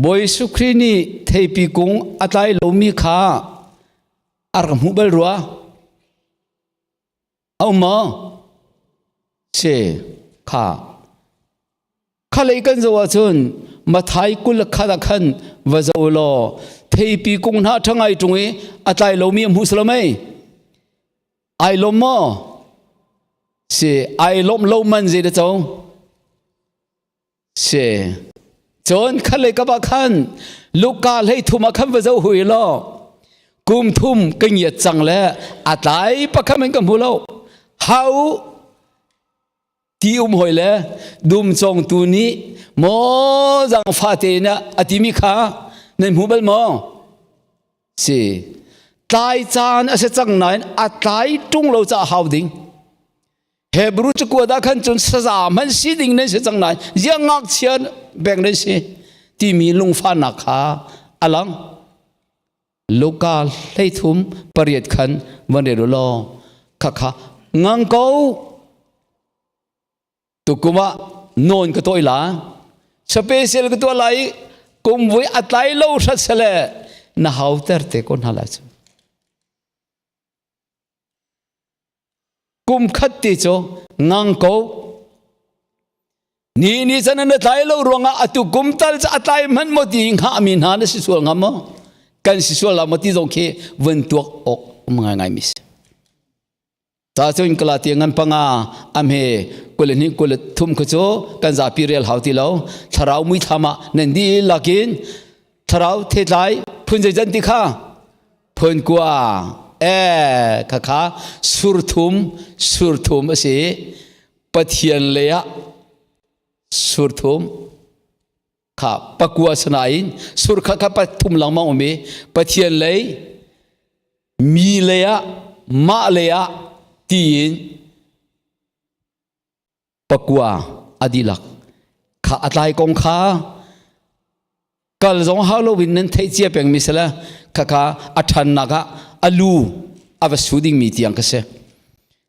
Bawi Jesuh Khrih nih theipi kung a tlai lomi kha a rak hmuh bal rua a um maw si kha kha lei kan zoh ahcun Mathai 20 khat ah khan va zoh law theipi kung hna ṭha ngai ṭung i a tlai lomi a hmuh silo mei ai lawm maw si ai lawmh lo man zei da co si cun kha lei kap ah khan Luka hlei thum ah khan va zoh hui law kum thum ka ngiat cang le a tlai pakhat in ka hmu lo hau ti um hoi le dum congtu nih maw zangfa te na a timi kha nan hmu bal maw si tlai caan a si cang nain a tlai ṭung lo caah hau ding Hebrew cakuat ah khan cun saza hmanh si ding nan si cang nain ziang ngakchia beng nan si timi lungfahnak kha a lang Luka 33 pariat khan van rel u law khakha ngang ko tukum ah nawn ka tawi la special ka tuah lai kum vui a tlai lo hrat sele na hau ter te ko hna lai cu kum khat ti cu ngang ko ni ni chan na tlai lo ruangah atu kum tal ca a tlai hmanh maw ti ngah mi hna na si sual ngam maw kan si sual la maw ti zong khi vun tuak awk um ngai ngai mi si ta cun kala ti ngan panga amhe kul ni kul thum khu cu kan zapi rel hau ti lo thlarau mui thama nan di lakin thlarau the tlai phun zei zan ti kha phun kua e kha kha sur thum sur thum a si pathian le ah sur thum kha pakua sanain sur kha kha pathum lengmang um i pathian lei mi lei ah mah lei ah tiin pakua a dihlak kha a tlai kong kha kal zong hau lo in nan theih cia peng mi sala kha kha a ṭhannak ah a lu a va su ding mi tiang ka si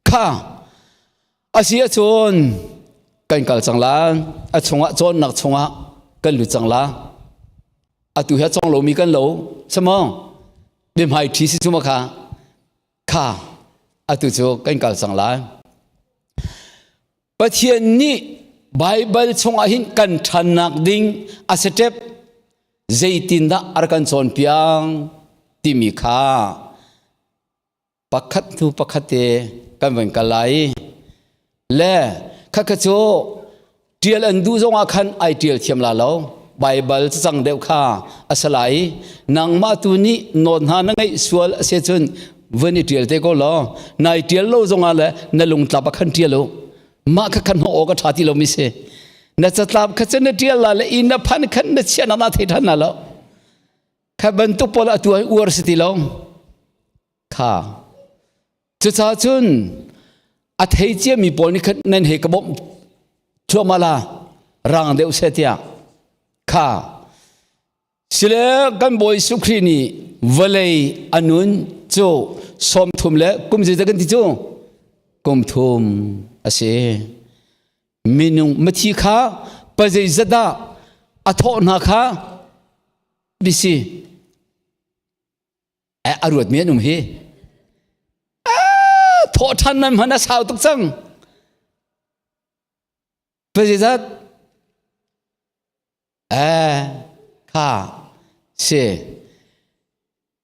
kha a si ahcun kan kal cang la a chungah cawnnak chungah kan lut cang la atu hi a cawng lomi kan lo samaw biahmai ṭhi si cu ma kha kha atu cu kan kal cang lai Pathian nih Baibal chungah hin kan ṭhannak ding a step zeitindah a rak kan cawnpiak timi kha pakhat hnu pakhat te kan van kal lai le khakha cu ṭial an duh zongah khan ai ṭial thiam la lo Baibal cacang deuh kha a si lai nangmah tu nih nawn hna na ngeih sual a si cun vun i ṭial te ko law nai ṭial lo zongah le na lungtlap ah khan ṭial u mah kha khan hnawh awk a ṭha ti lomi si na catlap kha cun na ṭial la le inn na phan khan na chiah na thei ṭhan na lo kha bantuk pawl atu ai uar si ti lo kha Cucaah cun a thei ciami pawl nih khan nan hei ka bawmh thluahmah la rang deuh seh tiah kha sile kan Bawi Jesuh Khrih nih vawlei a nun cu 30 le kum zeizat kan ti cu kum thum a si minung mithi kha pa zeizat dah a thawh hna kha bisi a ruatmi an um hi thawh ṭhan nan hman a sau tuk cang. Zeizat? Eh, kha si.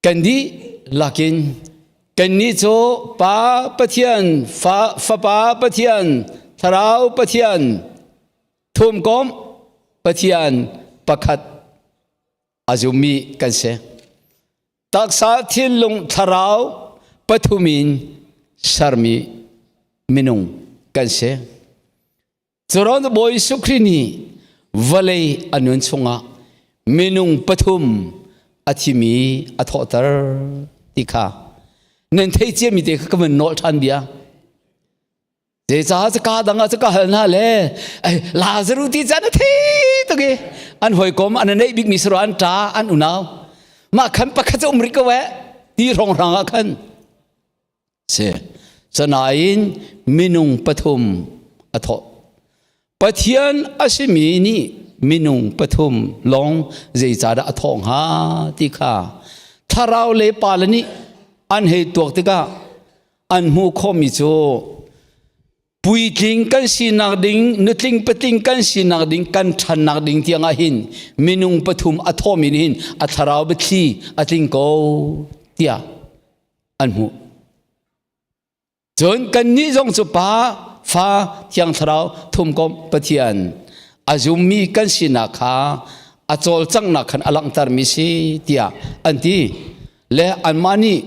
Kan dih lakin kannih cu Pa Pathian, Fa, Fapa Pathian, Thlarau Pathian, thumkomh Pathian pakhat a zummi kan si. Taksa, thinlung, thlarau pathum in sermi minung kan si. Curon Bawi Jesuh Khrih nih vawlei a nun chungah minung pathum a thimi a thawhter ti kha nan theih ciami te kha ka van nawl ṭhan bia. Zeicah ka dang ah ka hal hna le ai Lazaru ti caan a thei tuk i an hawikom an neih bikmi saro an ṭa an unau mah khan pakhat cu um rih ko eh ti hrawnghrang ah khan si canain minung pathum a thawh Pathian a simi nih minung pathum lawng zeicahdah a thawh hnga ti kha thlarau le pale nih an hei tuak tikah an hmuh khawhmi cu puitling kan sinak ding nutling patling kan sinak ding kan ṭhannak ding tiang ah hin minung pathum a thawmi nih hin a thlarau biathli a tling ko tiah an hmuh. Cun kannih zong cu Pa, Fa, Thiang Thlarau thumkomh Pathian a zummi kan sinak kha a cawlcanghnak khan a langhtermi si tiah an ti. Le anmah nih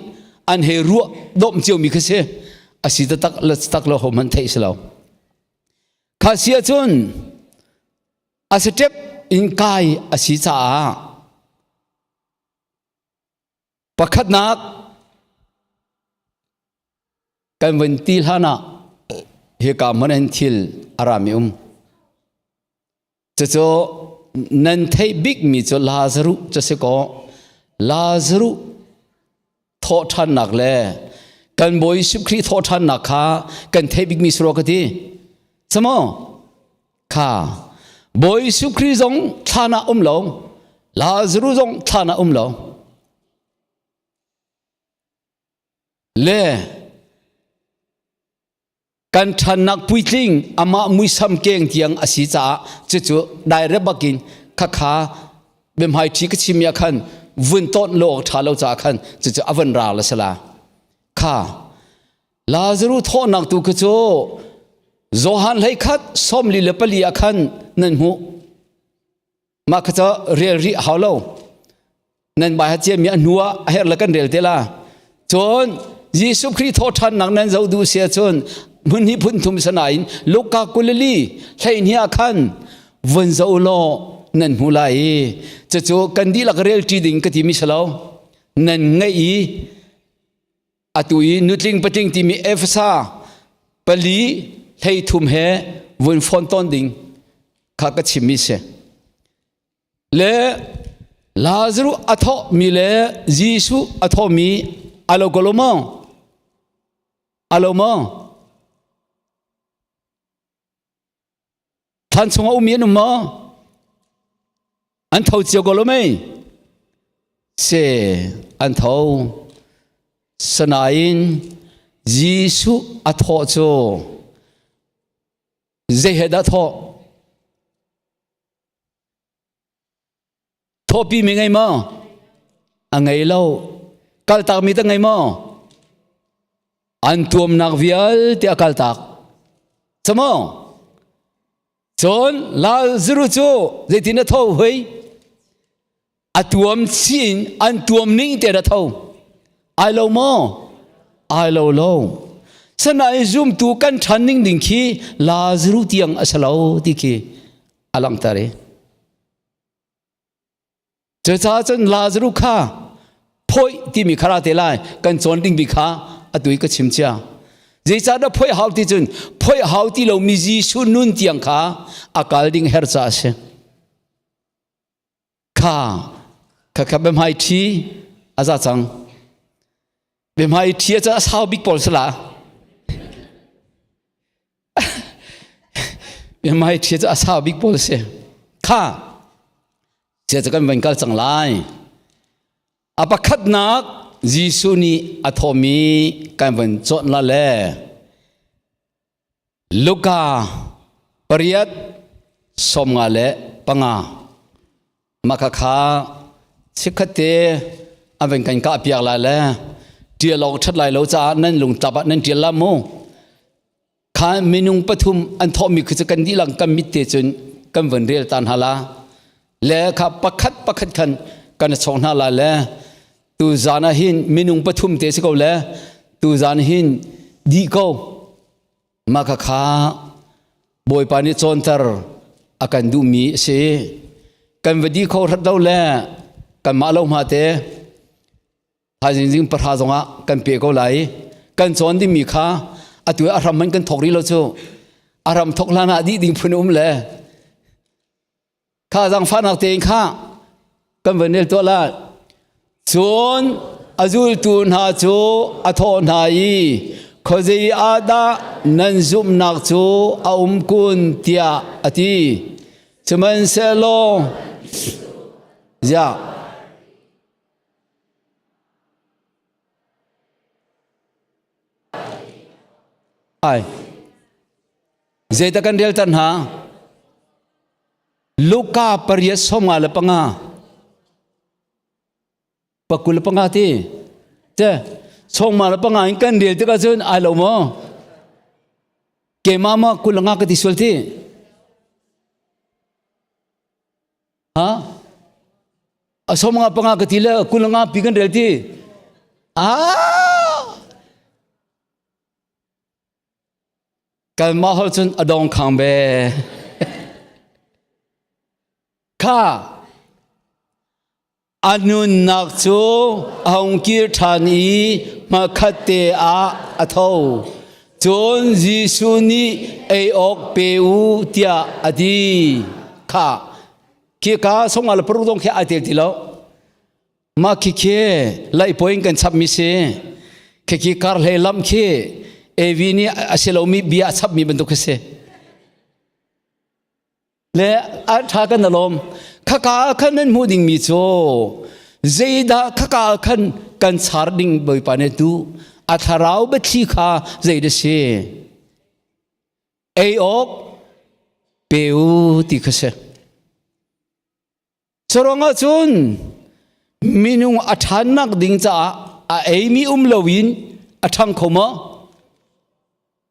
an hei ruah dawm ciomi kha si. A si taktak le tak lo hohmanh theih si lo. Kha si ahcun a step in kai a si caah Pakhatnak kan vun ti hlan ah hika hmun in thil a rami um. Cucu nan theih bikmi cu Lazaruh cu si kaw Lazaruh thawhṭhannak le kan Bawi Jesuh Khrih thawhṭhannak kha kan theih bikmi si rua ka ti. Samaw? Kha Bawi Jesuh Khrih zong thlan ah um lo, Lazaruh zong thlan ah um lo. Le kan ṭhannak puitling amah muisam keng tiang a si caah cucu direct bakin khakha biahmai ṭhi ka chim ah khan vun tawnh lo awk ṭha lo caah khan cucu a van ral a si la. Kha Lazaruh thawhnak tu kha cu Johan 11 44 ah khan nan hmuh. Mah kha cu rel rih hau lo. Nan bai ha ciami a hnu ah a herh le kan rel te la. Cun Jesuh Khrih thawhṭhannak nan zoh duh si ahcun hmun hnih phun thum sanain Luka 24 12 ah khan vun zoh law nan hmu lai i cucu kan dihlak rel ṭi ding ka timi si lo. Nan ngaih i atu i nutling patling timi Efesa pali 13 he vun fon tawn ding kha ka chimmi si. Le Lazarus a thawhmi le Jesuh a thawhmi a lo ko lo maw? A lo maw? Thlan chungah ummi an um maw? An tho cio ko lo mei? Se an tho. Sanain Jesuh a thawh cu zei he dah thawh? Thawhpi mi ngei maw? A ngei lo. Kaltak mi ta ngei maw? An tuamnak vialte a kaltak. Camo? Cun Lazarus cu zeitin a tho hoi? A tuam chin an tuam ning te a tho. Ai lo maw? Ai lo lo. Sanain zumtu kan ṭhan ning ding khi Lazarus tiang a si lo ti khi a langhter i. Cucaah cun Lazarus kha phawih timi kha ra te lai kan cawn dingmi kha atu i ka chim cia. Zeicahdah phawih hau ti cun phawih hau ti lomi Jesuh nun tiang kha a kal ding her caah a si. Kha kha kha biahmai ṭhi a za cang. Biahmai ṭhi a ca a sau bik pawl sala. Biahmai ṭhi cu a sau bik pawl si. Kha cia cu kan van kal cang lai. A pakhatnak Jesuh nih a thawhmi kan van cawnh la le Luka pariat. 55. Mah khakha chikkhatte a van kan kah piak lai le ṭial awk ṭhat lai lo caah nan lungtlap ah nan ṭial la mu. Kha minung pathum an thawhmi khi cu kan dihlak kan mit te cun kan van rel ta hna la. Le kha pakhat pakhat khan kan chawk hna la le tu zan ah hin minung pathum te si ko le tu zan hin dih ko. Mah khakha Bawipa nih cawnter a kan duhmi a si. Kan va di kho hrat lo le kanmah lo hma te thaizing zing pahra zongah kan pe ko lai. Kan cawn dingmi kha atu a hram man kan thok rih lo cu. A ram thok hlan ah dih ding phun um le Kha zaangfahnak tein kha kan van rel tuah lai. Cun a zultu hna cu a thawh hna i khuazei ah dah nan zumhnak cu a um kun tiah a ti. Sihmanhsehlaw ziah ai zeidah kan relter hna? Luka pariat 55 25 ti te sawma le panga in kan rel tikah cun ai lo maw keimah ma kul nga ka ti sual ti ha a sawm nga panga ka ti le kul nga pi kan rel ti ah Kanmah holh cun a dong khang ve. Kha a nunnak cu a hung kir ṭhan i hmakhat te ah a tho. Cun Jesuh nih ei awk pe u tiah a ti. Kha khika songah le paruk zong khi ai tel ti lo. Mah khikhi laihpuai in kan chapmi si. Khikhi kar hlei lam khi Evi nih a si lomi bia a chapmi bantuk khi si. Le a ṭha kan alawm. Khaka ah khan nan hmuh dingmi cu zeidah khaka ah khan kan char ding Bawipa nih tu a thlarau biathli kha zei dah si. Ei awk pe u ti kha si. Curuangah cun minung a ṭhannak ding caah a eimi um loin a ṭhang kho maw?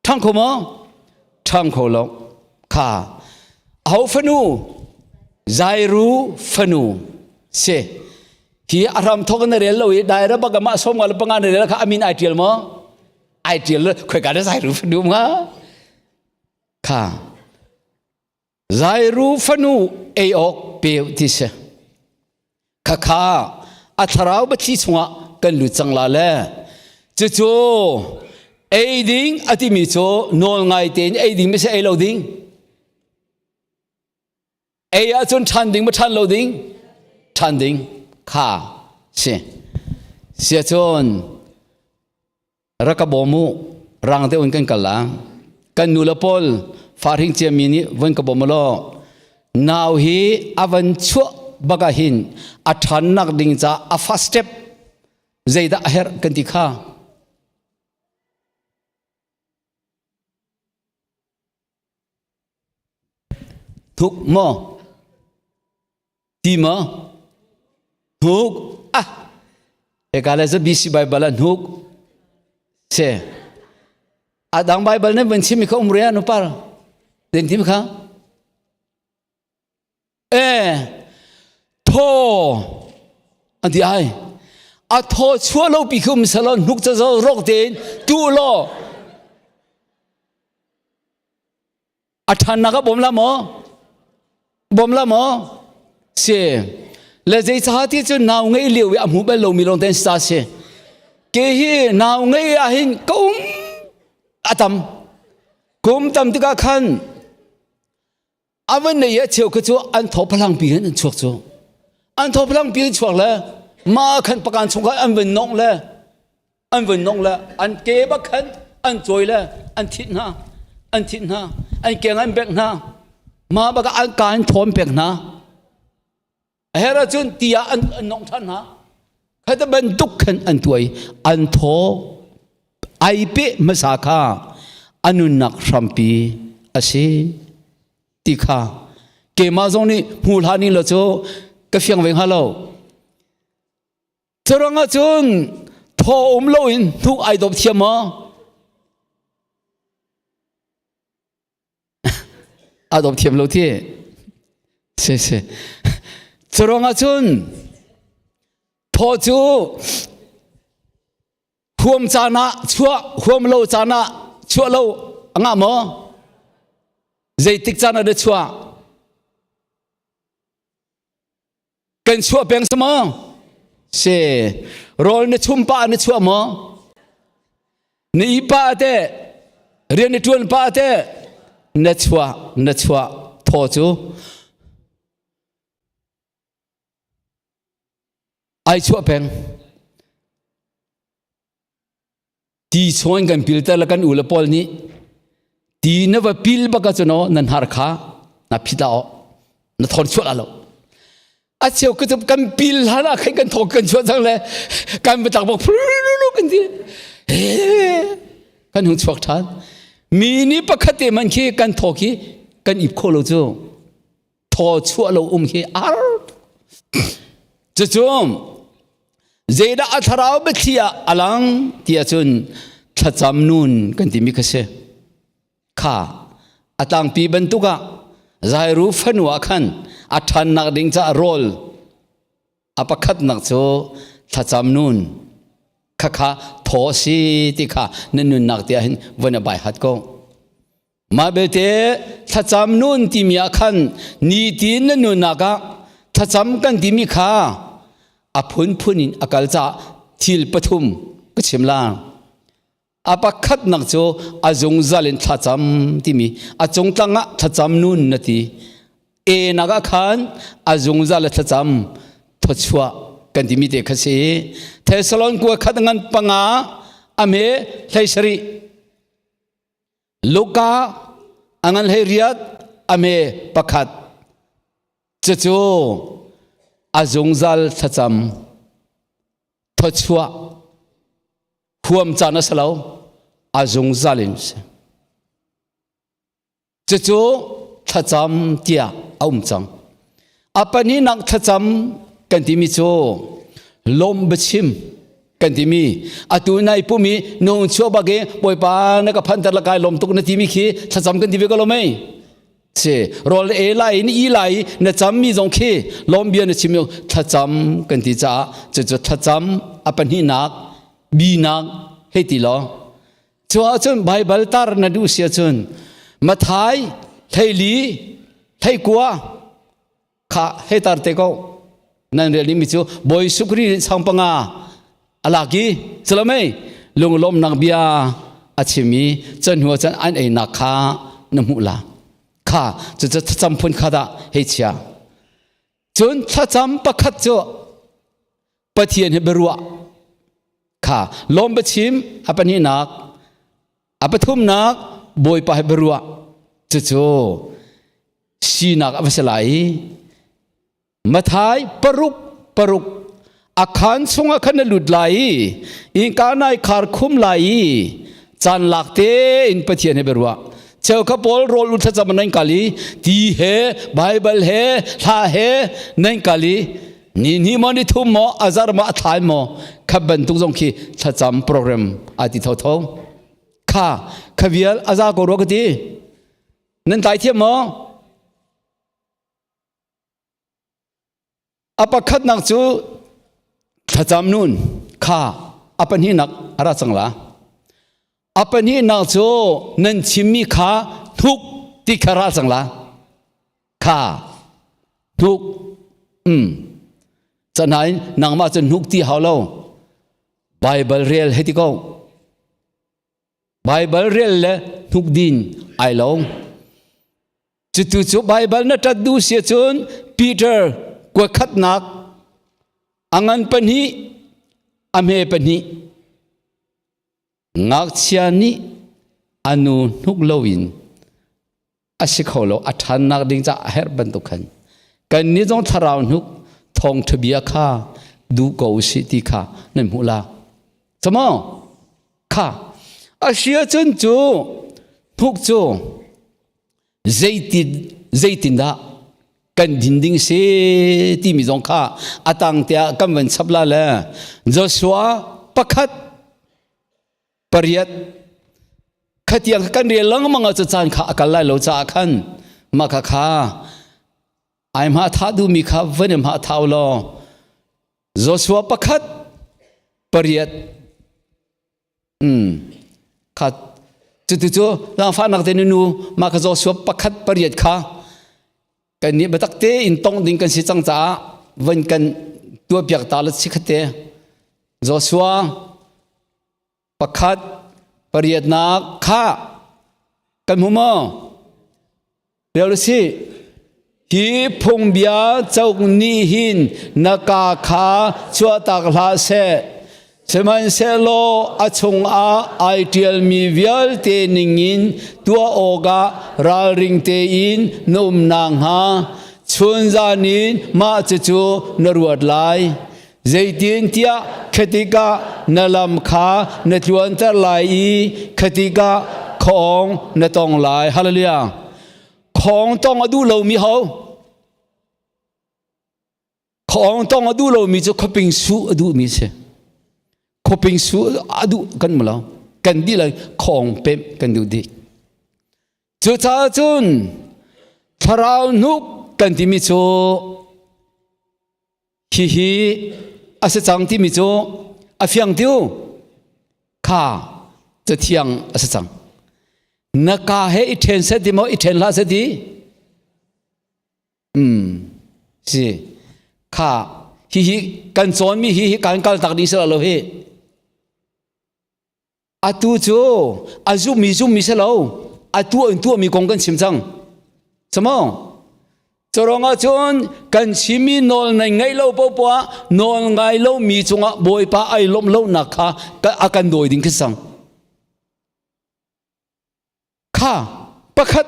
Ṭhang kho maw? Ṭhang kho lo. Kha aho fanu? Zairu fanu si. Hi a hram thok na rel lo i daira bak amah som nga le panga na rel kha amin ai ṭial maw? Ai ṭial lo. Khoi ka da Zairu fanu nga? Kha Zairu fanu ei awk pe ti si. Khakha a thlarau biathli chungah kan lut cang la le. Cucu ei ding a timi cu nawl ngai tein ei ding mi si ei lo ding. Ei ahcun ṭhan ding ma ṭhan lo ding? Ṭhan ding kha si. Siacun rak ka bawm u rang deuh in kan kal la kan nu le pawl farhing ciami nih von ka bawm law nau hi a van chuah bak ah hin a ṭhannak ding ca a first step zeidah a herh kan ti kha thuk maw Ti maw? Hnuk. Ah! Hika le cu BC Bible ah hnuk. Se. A dang Bible nan van chim kha um ria nu par. Den tim kha. E thaw an ti ai. A thaw chua lo pi khum salon hnuk cha zo rok tein tu law A ṭhannak ah bawm la maw? Bawm la maw? Si. Le zeicah ti cu nau ngei lio i a hmu bal lomi lawng ten sa si. Ke hi nau ngei ah hin ka um a tam. Kum tam tikah khan a van nei a cheu kha cu an thaw phalang pi hin an chuak cu. An thaw phalang pi in chuak le ma khan pakan chung khan an van nong le an vun nong le an ke bak khan an cawi le an thit hna an thit hna an keng an bek hna ma bak an ka an thawm pek hna a her ahcun ti ah an an nong than hna khata bantuk khan an tuai an thaw ai pe hmasa kha anunnak hrampi a si ti kha. Keimah zong nih hmu hlah ning law cu ka fiang ve hnga lo. Curuang ah cun thaw um loin hnuk ai dawp thiam maw? A dawp thiam lo ti. Si si. Curuang ah cun thaw cu huam caan ah chuah huam lo caan ah chuah lo a ngah maw? Zeitik caan ah dah chuah? Kan chuah peng si maw? Si. Rawl na chum pah na chuah maw? Na i pah te, rian na ṭuan pah te, na chuah, na chuah thaw cu ai chuah peng. Ti chawn kan pilter le kan u le pawl nih ti na va pil bak ahcun aw nan har kha na phit la aw na thon chuah la lo a cheu ka kan pil hlan ah khan kan thawk kan chuah cang le kan va tak bak kan ti kan hung chuak ṭhan mi nih pakhat te man khi kan thaw khi kan ip kho lo cu thaw chuah lo um hi ar cucu zeidah a thlarau biathli ah a lang ti ahcun thlacam nun kan timi kha si kha a tlangpi bantuk ah Zairu fanu ah khan a ṭhannak ding caah rawl a pakhatnak cu thlacam nun khakha thaw si ti kha na nunnak te ah hin von a bai hat ko Mah belte thlacam nun timi ah khan nitin na nunnak ah thlacam kan timi kha a phunphun in a kal caah thil pathum ka chim la. A pakhatnak cu a zungzal in thlacam timi a cungtlang ah thlacam nun na ti. E nak ah khan a zungzal a thlacam thawchuah kan timi te kha si. Thessalon kua khat ngan panga a me hlei sarih Luka a ngan hlei riat a me pakhat cucu a zungzal thlacam thawchuah huam caan a si lo a zungzal in si cucu thlacam tiah a um cang a pahnihnak thlacam kan timi cu lawmh biachim kan timi atu nai pumi nung chuah bak i bawipa na ka phanter la kai lawm tuk na timi khi thlacam kan ti ve ko lo mei si rawl e lai ni i lai na cam mi zong khi lawm bia na chim thlacam kan ti caah cucu thlacam a pahnihnak binak hei ti lo Cu ahcun Baibal tar na duh si ahcun Mathai hleili hleikua kha hei tar te ko. Nan rel dingmi cu Bawi Sukri sang panga a lak i culamei lunglawmnak bia a chim i cun hnu cun an einak kha na hmuh la. Kha cucu thlacam phun kha dah hei chia. Cun thlacam pakhat cu Pathian he biaruah kha lawm biachim a pahnihnak a pathumnak Bawipa he biaruah cucu sinak a va si lai i Mathai paruk paruk a khaan chungah khan na lut lai i innka nai khar khum lai i caan lak tein Pathian he biaruah cheukhat pawl rawl u thlacam nan kal i ti he Bible he hla he nan kal i ni hnih maw ni thum maw a zar maw a thlai maw kha bantuk zong khi thlacam program a ti thotho kha kha vial a za ko rua ka ti nan tlai thiam maw A pakhatnak cu thlacam nun kha a pahnihnak a ra cang la. A pahnihnak cu nan chimmi kha hnuk ti kha ra cang la. Kha hnuk um canain nangmah cu hnuk ti hau lo. Bible rel hei ti ko. Bible rel le hnuk din ai lo. Cutu cu Baibal na ṭat duh si ahcun Peter kuakhatnak a ngan pahnih a hme pahnih ngakchia nih a nu hnuk loin a si kho lo a ṭhannak ding caah a herh bantuk khan kannih zong thlarau hnuk thawngṭha bia kha duh ko usih ti kha nan hmuh la. Camaw? Kha a si ahcun cu hnuk cu zeitin zeitindah? kan din ding si timi zong kha atang tiah kan van chap la le Joshua pakhat pariat khatiang kan rel lengmang ah cu caan kha a kal lai lo caah khan mah kha kha ai hma tha duhmi kha van i hma thau law Joshua pakhat pariat kha cutu cu langfahnak te nu mah kha Joshua pakhat pariat kha kan nih biatak te in tong ding kan si cang caah van kan tuahpiak ta la si khate Joshua pakhat pariatnak kha kan hmu maw Rel si hi phungbia cauk nih hin na ka kha chuahtak hlah seh sihmanhsehlaw a chungah ai ṭialmi vialte ningin tuah awkah ralring tein na um nakhnga chunzan in mah cucu na ruat lai. Zeitintiah khatikah na lam kha na tluanter lai i khatikah khawng na tong lai. Hallelujah. Khawng tong a duh lomi ho? Khawng tong a duh lomi cu khuaping su a duhmi si. Khuaping su a duh kan mu lo. Kan dih lai khawng pemh kan duh dih. Cucaah cun thlarau hnuk kan timi cu Hihi a si cang timi cu a fiang tiu kha cathiang a si cang. Na ka he i ṭhen set ti maw i ṭhen hlah set ti? Si. Kha hihi kan cawnmi hi hi kan kal tak ding si lo hi. Atu cu a zummi zummi si lo a tuah in tuahmi kong kan chim cang. Camo? Curuang ah cun kan chimmi nawl nan ngaih lo popoah nawl ngai lomi cungah Bawipa ai lawmh lonak kha a kan dawi ding khi sang. Kha pakhat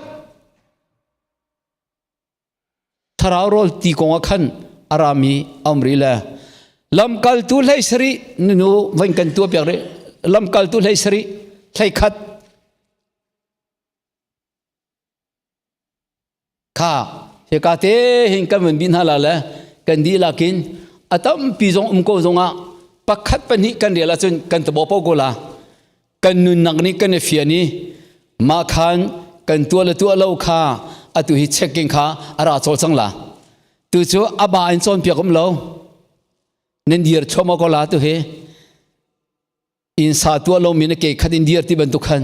Thlarau rawl ti kong ah khan a rami a um rih le lamkaltu hlei sarih nunu van kan tuah piak rih lamkaltu hlei sarih hlei khat kha hika te hin kan van bih hna la le kan dihlak in a tampi zong um ko zongah pakhat pahnih kan rel ahcun kan tabo po ko la kan nunnak nih kan i fian i mah khan kan tuah le tuah lo kha atu hi checking kha a ra cawl cang la tu cu a ba in cawnpiak um lo nan dir chom ko la tu hi inn sa tuah lo mi na ke khat in dir ti bantuk khan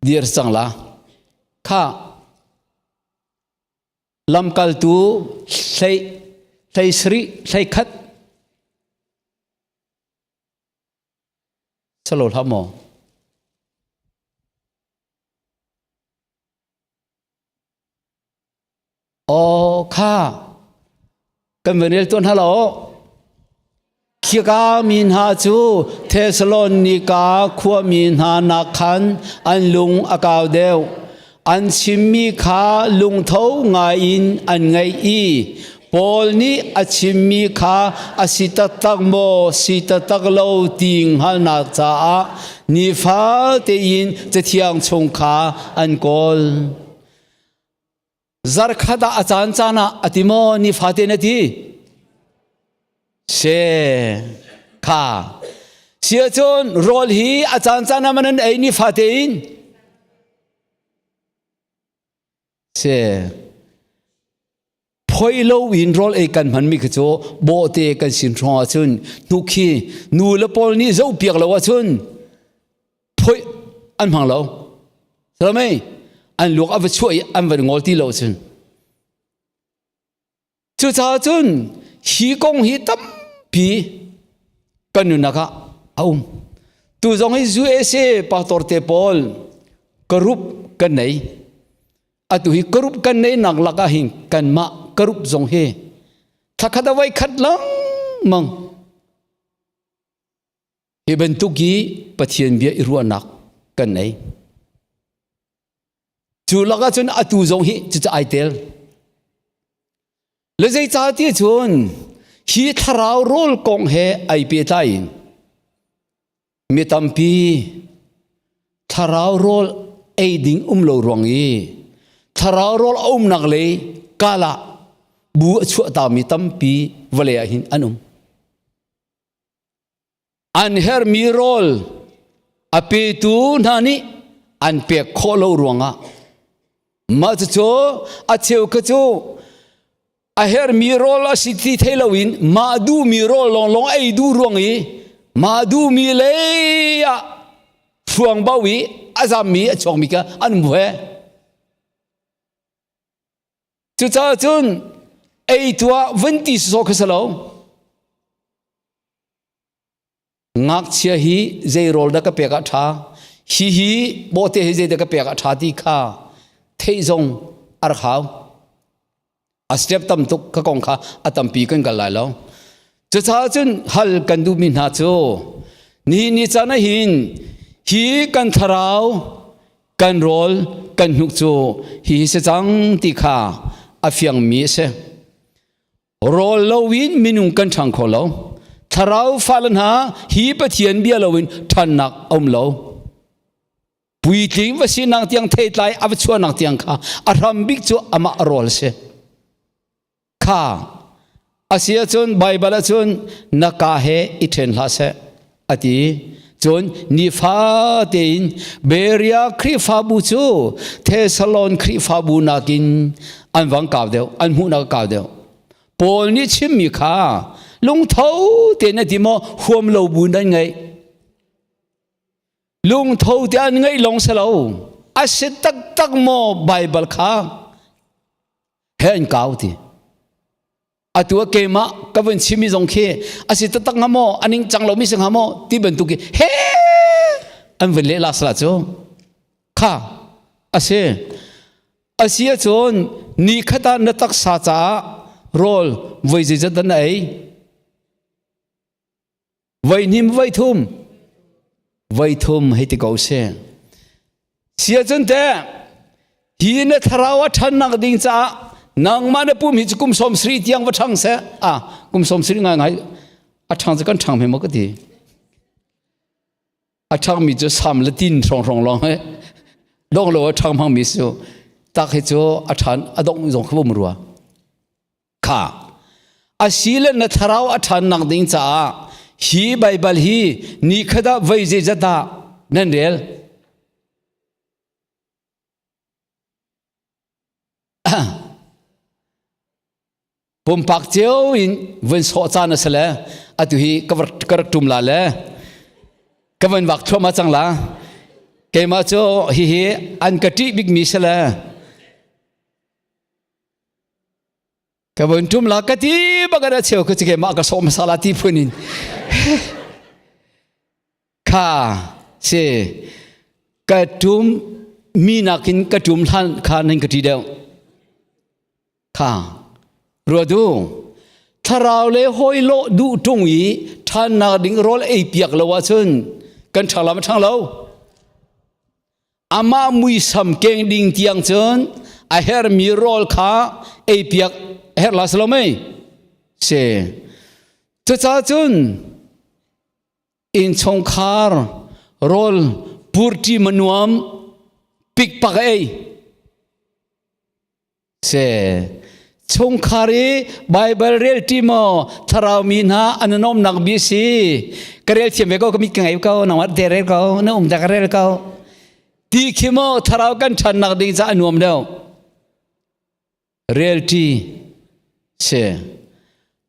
dir cang la kha lamkaltu hlei hlei sri hlei khat Salo hlah maw? Aw kha kan van rel tuan hna lo. Khika mi hna cu Thesalonika khuami hna nak khan an lung a kau deuh. An chimmi kha lungtho ngaiin an ngaih i Paul nih a chimmi kha a si taktak maw si taktak lo ti hngalhnak caah nifate in Cathiang chung kha an kawl. Zarkhat ah a caan caan ah a ti maw nifate na ti? Se kha si ahcun rawl hi a caan caan ah man an ei nifate in se phoi lo in rawl ei kan hmanmi khi cu bawhte kan sin hrawng ahcun hnuk khi nu le pawl nih zoh piak lo ahcun phoi an hmang lo salamei an luak a va chuah i an va ngol ti lo cun Cucaah cun hi kong hi tampi kan nunnak ah a um. Tu zong hi USA pastor te pawl karup kan nei. Atu hi karup kan nei nak lak ah hin kanmah karup zong hi thlakhat a voi khat lengmang hi bantuk hi Pathian bia i ruahnak kan nei. Cu lakah cun atu zong hi cucu ai tel. Le zeicahtiah cun hi thlarau rawl kong he ai pehtlai in mi tampi thlarau rawl ei ding um lo ruang i thlarau. Thlarau rawl a umnak lei kala bu a chuahtami tampi vawlei ah hin an um. An hermi rawl a petu hna nih an pek khawh lo ruangah mah cucu a cheu kha cu a hermi rawl a si ti thei loin mah duhmi rawl lawnglawng ei duh ruang i mah duhmi lei ah hruang bo i a zammi a chuakmi kha an um ve. Cucaah cun ei tuah vun ti sawsawh kha si lo. Ngakchia hi zei rawl dah ka pek ah ṭha, hi hi bawhte hi zei dah ka pek ah ṭha ti kha theih zong a rak hau. A step tam tuk ka kong kha a tampi kan kal lai lo. Cucaah cun hal kan duhmi hna cu nihin ni caan ah hin hi kan thlarau kan rawl kan hnuk cu hi hi si cang ti kha a fiangmi a si. Rawl loin minung kan ṭhang kho lo. Thlarau fale hna hi Pathian bia loin ṭhannak a um lo. Puitling va sinak tiang theitlai a va chuahnak tiang kha a hram bik cu amah rawl a si. Kha a si ahcun Baibal ahcun na ka he i ṭhen hlah seh a ti. Cun nifa tein Berea Khrihfabu cu Thessalon Khrihfabu nakin an vang kau deuh, an hmuhnak a kau deuh. Paul nih chimmi kha lungtho tein a ti maw huam lo bu nan ngaih. Lungtho te an ngaih lawng si lo. A si taktak maw Baibal kha he an kau ti. Atu ah keimah ka vun chimmi zong khi a si taktak hnga maw a ning cang lomi si hnga maw ti bantuk hi he an vun leh la sala cu kha a si a si ahcun ni khat ah na taksa caah rawl voi zeizat dah na ei voi hnim voi thum voi thum hei ti ko si si ahcun teh hi na thlarau a ṭhannak ding caah nangmah na pum hi cu kum sawm sri tiang va ṭhang seh ah kum sawm sri ngai ngai a ṭhang cu kan ṭhang hme maw ka ti a ṭhangmi cu sam le tin hrawng hrawng lawng he dong lo a ṭhang hmangmi cu tak hi cu a ṭhan a dongh zong kha um rua Kha asile na thlarau a ṭhannak ding caah hi Baibal hi ni khat ah voi zeizat dah nan rel? Pumpak cio in vun sawh caan a si le atu hi ka rak ṭum la le ka van vak thluahmah cang la. Keimah cu hihi an ka ṭih bikmi si le Ka vun ṭum la ka ti bak a cheu ka chike mah ka sawm sala ti phun in kha si ka ṭum mi nakin ka ṭum hlan kha nan ka ṭi deuh kha rua du thlarau le hawi lawh duh ṭung i ṭhannak ding rawl ei piak lo ahcun kan ṭhang lam a ṭhang lo Amah muisam keng ding tiang cun a hermi rawl kha eipiak a herh la si lo mei? Si. Cucaah cun innchungkhar rawl purṭi manuam pikpak a ei. Si. Chungkhar i Baibal rel ṭi maw thlarau mi hna an nuamnak bi si. Ka rel thiam ve ko, ka mit ka ngei ko, nangmah te rel ko, na um ta ka rel ko. Ti khi maw thlarau kan ṭhannak ding ca a nuam deuh. Rel ṭi si.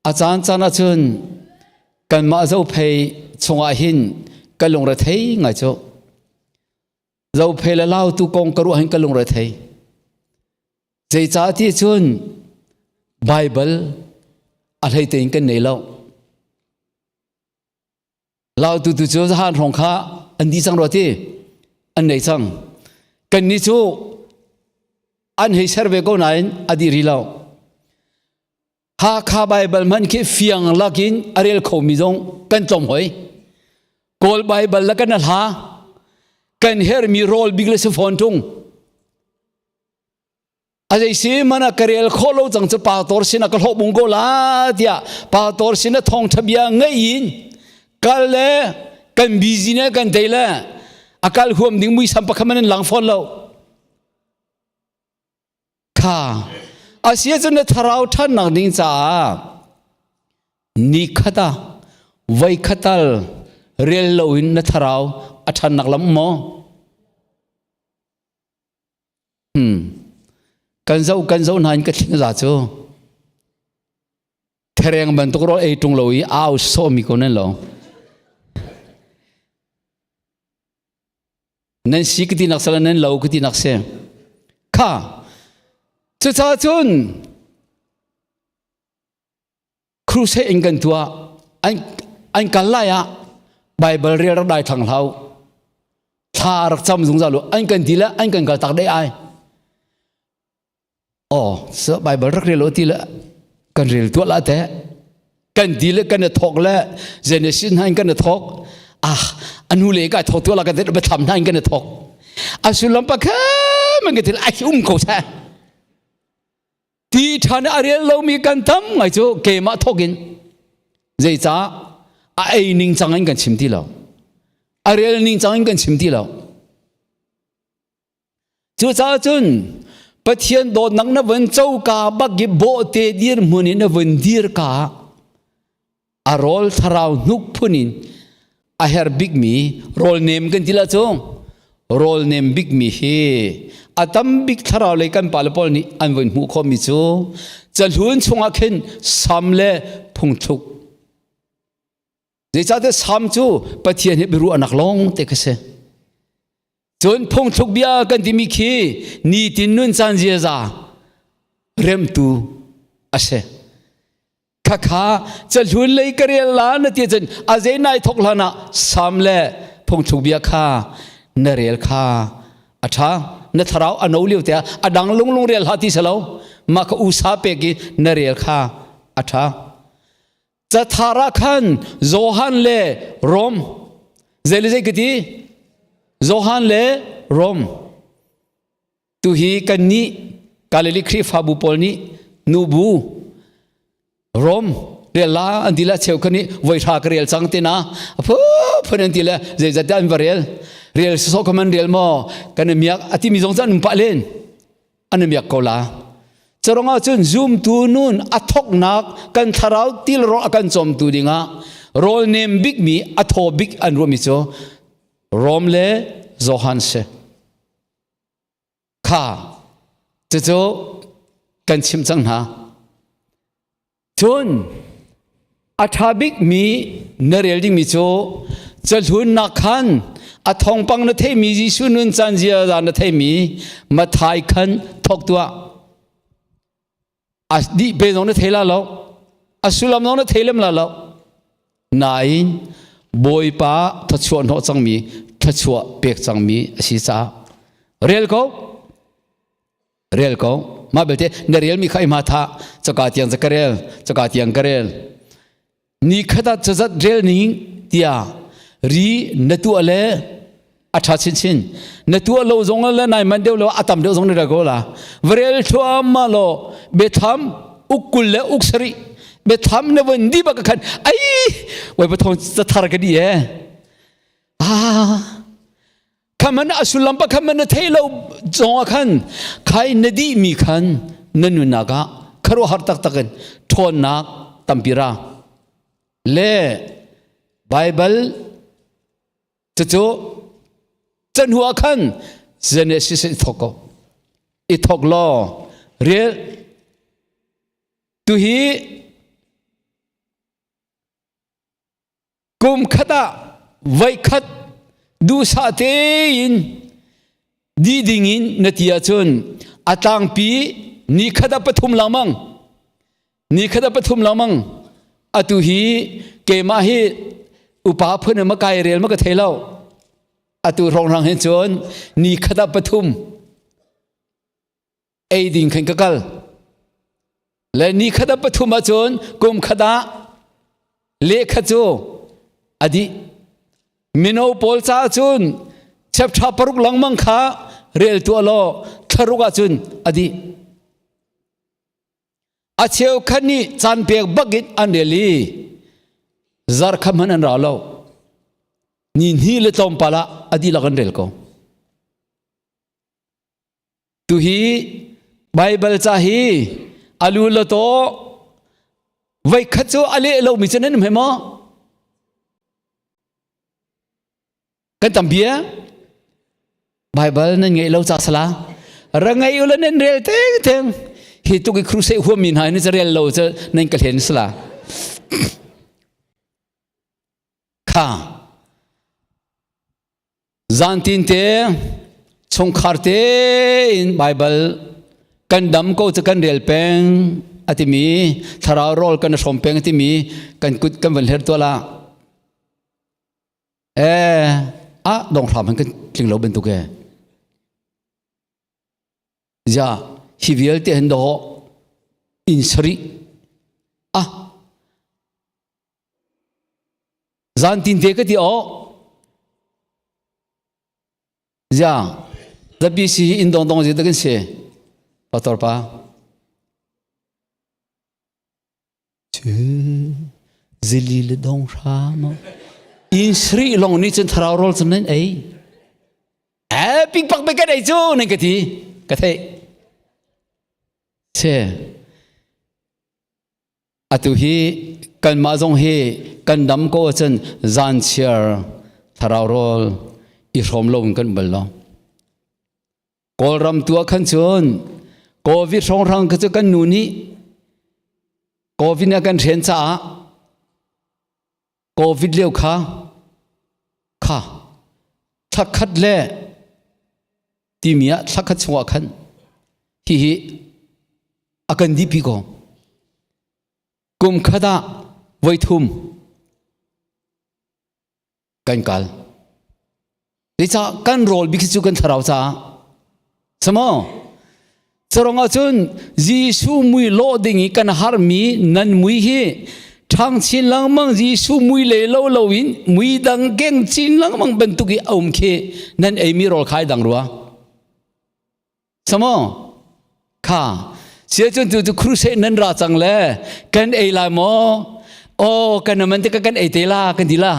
A caan caan ahcun kanmah zophei chungah hin ka lungre thei ngai cu. Zophei le lautu kong ka ruah hin ka lungre thei. Zeicah ti cun Baibal a hlei tein kan nei lo. Lautu tu cu zahan hrawng kha an di cang rua ti an nei cang. Kan nih cu an hei ser ve ko nain a di rih lo. Hakha Baibal hmanh khi fiang lakin a rel khomi zong kan tlawm hoi. Kawl Baibal le kan hla kan hermi rawl bik le si fawn ṭung. A zei si mana ka rel khawh lo cang cu pastor sin ah ka hlawh bung ko la tiah pastor sin ah thawngṭha bia ngaih in kal le kan busy ne kan tei le a kal huam ding muisam pakhat man in lang fawn lo. Kha asia cun na thlarau ṭhannak ding caah ni khat ah voi khatal rel loin na thlarau a ṭhannak lam maw? Hmm. Kan zoh kan zoh hna in ka thling za cu. Thereng bantuk rawl ei ṭung lo i au sawhmi ko nan lo. Nan si ka ti nak sala nan lo ka ti nak si. Kha. Cucaah cun crusade in kan tuah an an kal lai ah Bible rel rak dai thlang hlau thla rak cam zungzal u an kan ti le an kan kal tak dei ai oh so Bible rak rel o ti le kan rel tuah la te kan ti le kan thok le Genesis hna in kan thok ah anu le ka thok tuah la kan biathlam hna in kan thok a sullam pa kha man ka til ai um ko sa Ti ṭhan a rel lomi kan tam ngai cu keimah thawk in zeicah a ei ning cang in kan chim ti lo. A rel ning cang in kan chim ti lo. Cucaah cun Pathian dawtnak na vun coka bak i bawhte dirhmun in na vun dir ka a rawl thlarau hnuk phun in a her bikmi rawl nem kan ti la cu rawl nem bikmi hi a tam bik thlarau lei kan pale pawl nih an vun hmuh khawhmi cu cahlun chungah khin sam le phungthluk zeicahtiah sam cu Pathian he biaruahnak lawng te kha si cun phungthluk bia kan timi khi nitin nun caan ziaza remtu a si Khakha cahlun lei ka rel la na ti cun a zei nai thok hlan ah sam le phungthluk bia kha na rel kha a ṭha na thlarau a no lio te ah a dang lunglung rel hlah ti salo mah kha usa pek i na rel kha a ṭha cathar ah khan Johan le Rom zei le zei ka ti Johan le Rom Tuhi kannih Galilee Khrihfabu pawl nih nubu Rom rel la an ti le cheu kha nih voi hra ka rel cang te na a phun an ti le zeizat dah an va rel rel sawsawh kha man rel maw kan i miak a timi zong cu an um pah len an i miak ko la Carong ah cun zumtu nun a thoknak kan thlarau tilraw a kan cawmtu dingah rawl nem bikmi a thaw bik an ruahmi cu Rom le Johan si. Kha cucu kan chimh cang hna. Cun a ṭha bikmi na rel dingmi cu cahlunnak khan a thawngpang na theimi Jesuh nun caan ziaza na theimi Mathai khan thawk tuah. A dih pe zong na thei la lo. A sullam zong na thei lem la lo. Nain Bawipa thluachuah hnawh cangmi thluachuah pek cangmi a si caah rel ko rel ko mah belte na relmi kha i ma tha caka tiang ca ka rel caka tiang ka rel Ni khat ah cazat rel ning tiah ri na tuah le a ṭha chinchin. Na tuah lo zong le nai man deuh lo a tam deuh zong na ra ko la. Varel thluahmah law biathlam uk 20 le uk 70 biathlam na vun di bak khan ai wai pathong cathar ka di e. Ah khaman a sullam pa khaman na thei lo zong ah khan khai na dih mi khan na nunnak ah khuaruahhar taktak in ṭhawnnak tampi ra le Bible cucu can hnu ah khan Genesis i thok ko i thok law rel tuhi Kum khat ah voikhat duhsah tein di ding in na ti ahcun a tlangpi ni khat ah pathum lengmang ni khat ah pathum lengmang atu hi keimah hi upa phun in ma kai rel ma ka thei lo atu hrawnghrang hin cun ni khat ah pathum ei ding khan ka kal le ni khat ah pathum ahcun kum khat ah lehkha cu a dih mino pawl caah cun chapter 6 lengmang kha rel tuah law thlaruk ahcun a dih a cheukhat nih caan pek bak in an rel i zar kha hmanh an ra lo ni hnih le tlawmpal ah a dihlak an rel ko Tuhi Baibal ca hi alu la to voi khat cu a leh lomi cu nan um he maw? Kan tam bia Baibal nan ngeih lo ca sala ra ngei u la nan rel teng teng hi tuk i crusade huam mi hna ni rel lo cu nan ka hlen sala kha Zantin te chungkhar tein Baibal kan dam ko cu kan rel peng a timi thlarau rawl kan hrawm peng a timi kan kut kan van hler tuah la eh ah dong hram han kan tling lo bantuk e ja hi vialte han do in sari ah Zantin te ka ti aw. Zia, zapi si hi inn dong dong zi kan si. Pastor pa. Chu zili le dong hram. In sri long ni cun tharau rol cun nan ei. Eh, ping pak pe kan ei cu nan ka ti. Ka thei. Se. Atu hi kanmah zong hi kan dam ko ahcun zan chiar thlarau rawl i hrawm lo in kan bal lo. Kawlram tu ah khan cun COVID hrawnghrang kha cu kan nu nih COVID nih a kan hren caah COVID lio kha kha thla khat le timi ah thla khat chungah khan hihi a kan dihpi ko. Kum khat ah voi thum kan kal. Zeicah kan rawl bik cu kan thlarau caah. Samo Carong ahcun Jesuh mui lawh ding i kan harmi nan mui hi ṭhang chin lengmang Jesuh mui le lo lo in mui dang keng chin lengmang bantuk i a um khi nan eimi rawl khai dang rua. Samo kha sia cun tu cu crusade nan ra cang le kan ei lai maw? Oh kan man te kan ei te la kan ti la.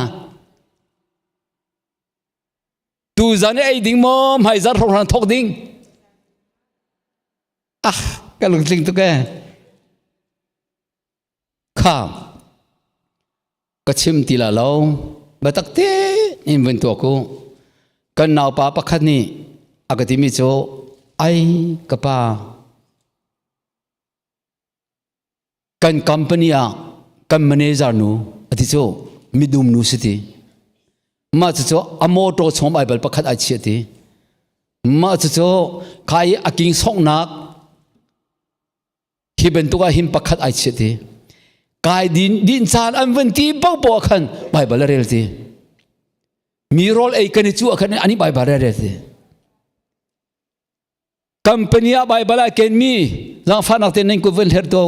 Tu zan ei ding maw hmai zar hrawng thok ding? Ah ka lungtling tuk e. Kha ka chim ti la lo biatak te in vun tuak u kan naupa pakhat nih a ka timi cu ai ka pa kan company ah kan manager nu ati cu midum nu si ti mah cu a motor chom ai bal pakhat ai chia ti mah cu khai a king songnak Hi bantuk ah hin pakhat ai chiat i kai din din caan an van ti popo ah khan Baibal a rel ti. Mi rawl ei kan i cu ah khan ani Baibal a rel ti. Company ah Baibal ah ken mi zaangfahnak te nan kut van hler to.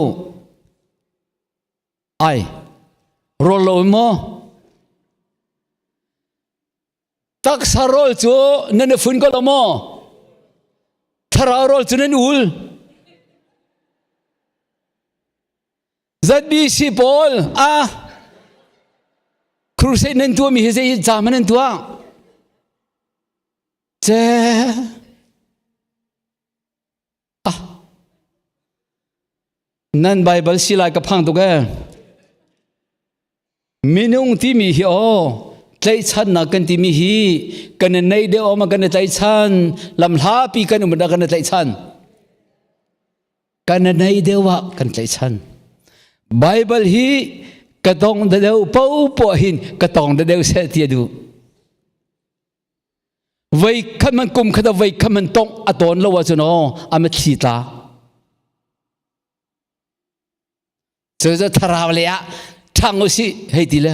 Ai rawl lo maw? Taksa rawl cu nan i fun ko lo maw? Thlarau rawl cu nan ul. ZBC pawl a crusade nan tuahmi hi zei ca man nan tuah? Ce ah nan Bible si lai ka phang tuk ee. Minung timi hi aw tlaihchannak kan timi hi kan i neih deuh ma kan i tlaihchan lamhlapi kan um dah kan i tlaihchan kan i neih deuh ah kan tlaihchan Bible hi ka tong da deuh popoh hin ka tong da deuh seh ti a duh Voi khat man kum khat voi khat man tong a tawn lo ahcun aw a mitthli tla Cu thlarau le ah ṭhang u sih hei ti le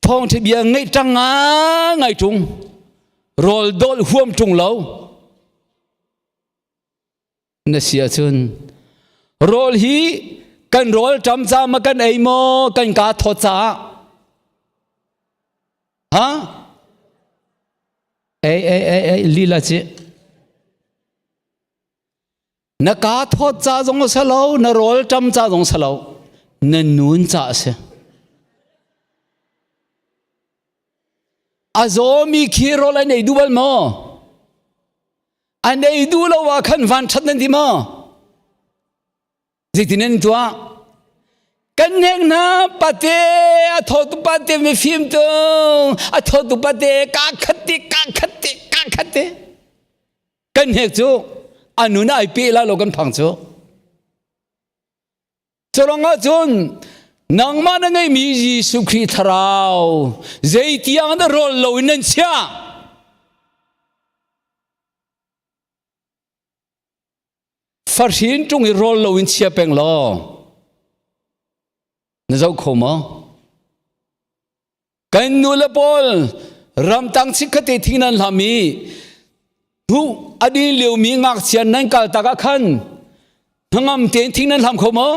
thawngṭha bia ngeih ṭang ngai ṭung rawl dawlh huam ṭung lo na si ahcun rawl hi kan rawl ṭam ca ma kan ei maw kan kaa thawt caah ha ei ei ei ei lila ci Na kaa thawt ca zong a si lo, na rawl ṭam ca zong si lo, na nun ca a si. A zawmi khi rawl an ei duh bal maw? An ei duh lo ah khan van ṭhat nan ti maw? Zeitin an tuah? Kan hnek hna pate a thotu pate mifim tung a thotu pate ka khat te ka khat te ka khat te kan hnek cu a nun ai pe la lo kan phang cu Curang ahcun nangmah na ngeimi Jesuh Khrih thlarau zeitiang dah rawl lo in nan chiah? Fahrin ṭung i rawl lo in chia peng law na zoh kho maw? Kan nu le pawl ramtang chikkhatte thing nan hlam i hnu a din liomi ngakchia nan kal tak ah khan hnangam tein thing nan hlam kho maw?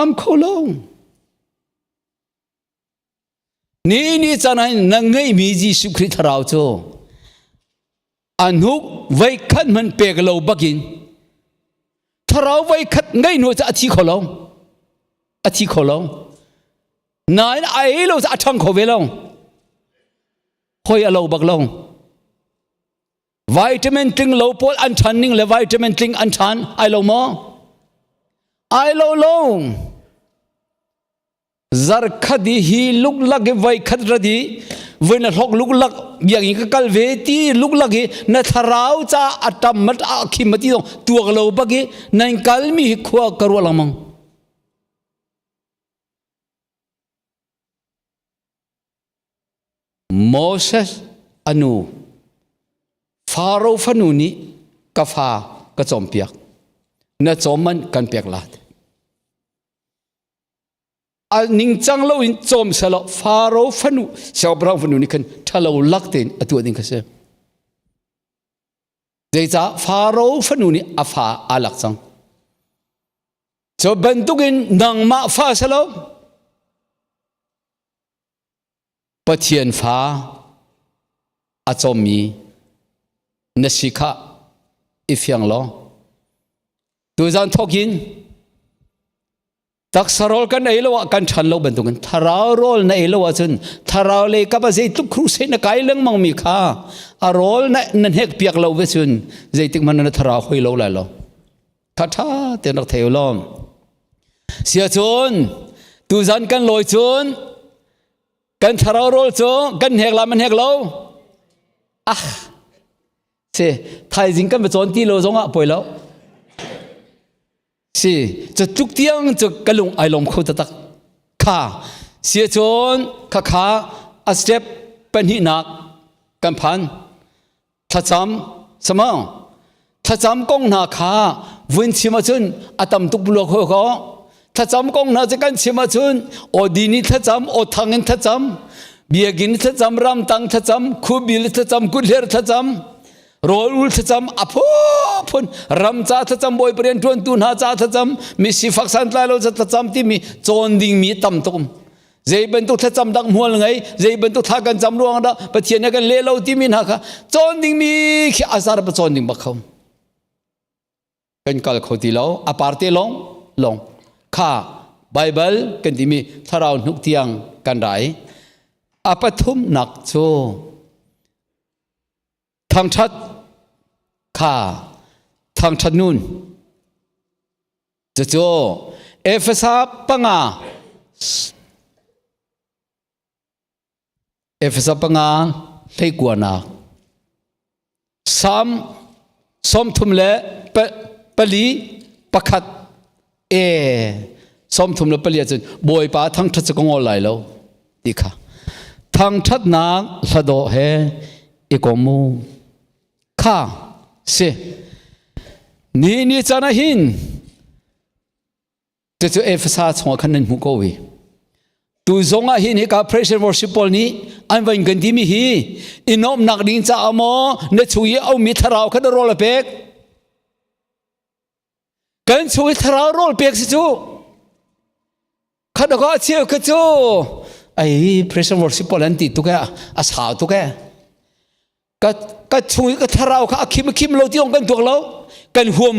Am kho lo. Ni ni caan ah na ngeihmi Jesuh Khrih thlarau cu a hnuk voi khat hmanh pek lo bakin thlarau voi khat ngeih hnu cu a thi kho lo a thi kho lo nain a ei lo cu a ṭhang kho ve lo hoi a lo bak lo vitamin tling lo pawl an ṭhan ning le vitamin tling an ṭhan ai lo maw ai lo lo Zarkhat i hi luklak i voi khat rat i voi na hlok luklak biakinn ka kal ve ti luklak i na thlarau ca a tam mat a khim ti dong tuak lo bak i nan kal mi hi khua ka ruah lengmang. Moses anu Faro fanu nih ka fa ka cawmpiak na cawm man kan pek la A ningcang loin cawm selaw Faro fanu siangpahrang fanu nih khan ṭhalo lak tein a tuah ding kha si. Zeicah Faro fanu nih a fa aa lak cang. Cu bantukin nangmah fa selaw Pathian fa a cawmmi na si kha i fiang law tuzan thawkin Taksa rawl kan ei lo ah kan ṭhan lo bantukin thlarau rawl na ei lo ahcun thlarau lei kap ah zeitluk crusade na kai lengmang mi kha a rawl na na hnek piak lo ve cun zeitik hmanh na thlarau hoi lo lai lo. Kha ṭha tein rak thei u law. Sia cun tuzan kan lawi cun kan thlarau rawl cu kan hnek la man hnek lo. Ah si thaizing kan va cawn ti lo zongah poi lo. Si, cu tluk tiang cu ka lung ai lawm kho taktak. Kha, si cun khakha a step pahnihnak kan phan. Thlacam, sama, thlacam kong hna kha vun chim ahcun a tam tuk bulok ho ko. Thlacam kong hna cu kan chim ahcun aw ni thlacam, aw thang in thlacam, biakinn thlacam, ramtang thlacam, khubil thlacam, kutler thlacam, rawl ul thlacam a phunphun ram ca thlacam bawi rian ṭuantu hna ca thlacam mi sifak santlai lo ca thlacam timi cawn dingmi tam tuk zei bantuk thlacam dak hmual ngei zei bantuk thla kan cam ruang dah pathian ne kan le lo timi hna kha cawn dingmi khi azar pa cawn ding bak kho kan kal kho ti lo a parte long long kha Bible kan timi thlarau hnuk tiang kan rai a pathum nak cu Thangṭhat kha thangṭhat nun. Cucu Efesa panga Efesa panga hleikuanak Sam 34 le pakhat e 34 ahcun Bawipa thangṭhat cu ka ngol lai lo ti kha thangṭhatnak hladawh he i kom mu kha si ni ni caan ah hin Cucu Efesa chungah khan nan hmuh ko i tu zong ah hin hika praise and worship pawl nih an van kan timi hi i nuamhnak ding caah maw na chung i a ummi thlarau kha na rawl a pek kan chung i thlarau rawl pek si cu khat ka cheu kha cu ai praise and worship pawl an ti tuk e a sau tuk e ka ka chung i ka thlarau kha a khim a khim lo ti ong kan tuak lo kan huam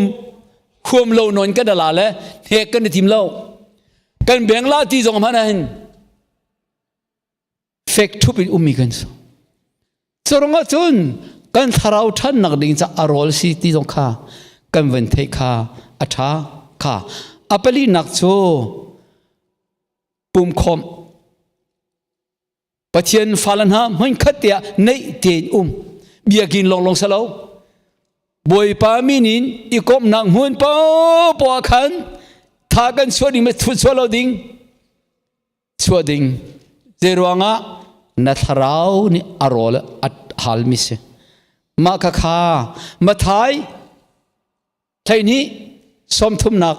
huam lo non kan ala le hnek kan i tim lo kan beng la ti zong hmanh hin fek thup in ummi kan su curang ah cun kan thlarau ṭhannak ding ca a rawl si ti zong kha kan van theih kha a ṭha kha. A palinak cu pumkhawmh. Pathian fale hna hmunkhat te ah neih tein um. Biakinn lawnglawng si lo. Bawipa min in i komhnak hmun paohpaoh ah khan tha kan chuah ding chuah lo ding chuah ding zei ruangah na thlarau nih a rawl a halmi si mah kha kha Mathai hleihnih sawmthumnak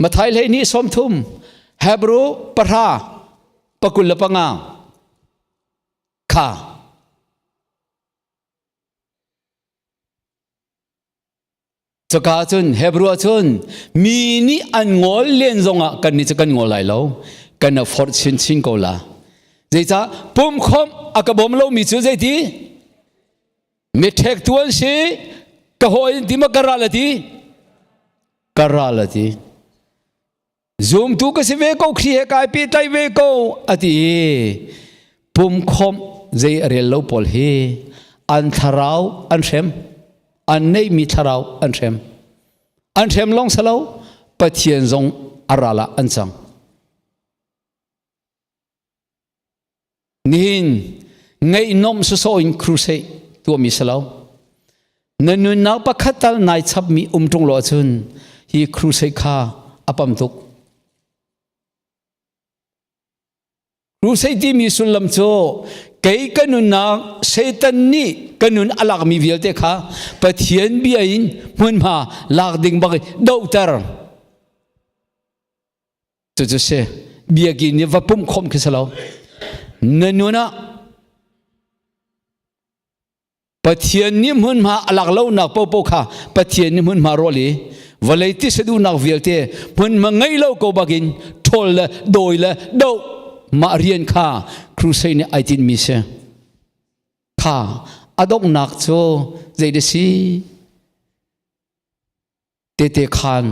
Mathai 12 30 Hebrew pahra pakul le panga kha Cuka cun Hebrew ah cun mi nih an ngol len zongah kan nih cu kan ngol lai lo kan a forh chinchin ko la. Zeicah pumkhawmh a ka bawm lomi cu zeiti miṭhek tu an si ka hawi ti ma ka ral a ti ka ral a ti Zumtu ka si ve ko, Khrih he kai pehtlai ve ko, a ti i pumkhawmh zei a rel lo pawl hi an thlarau an hrem, an neihmi thlarau an hrem. An hrem lawng si lo, Pathian zong a ral ah an cang. Nihin ngaihnuamh sawsawh in crusade tuahmi si lo. Na nunnak pakhat tal nai chapmi um ṭung lo ahcun hi crusade kha a pam tuk. Crusade timi sullam cu kei ka nunnak Satan nih ka nun a lakmi vialte kha Pathian bia in hmunhma lak ding bak dohter. Cucu si biakinn nih va pumh khawm khi si lo. Na nun ah Pathian nih hmunhma a lak lonak popo kha Pathian nih hmunhma rawl i vawlei tisa duhnak vialte hmunhma ngei lo ko bakin ṭhawl le dawi le doh mah rian kha crusade nih ai tinhmi si. Kha a donghnak cu zei dah si? Tete khan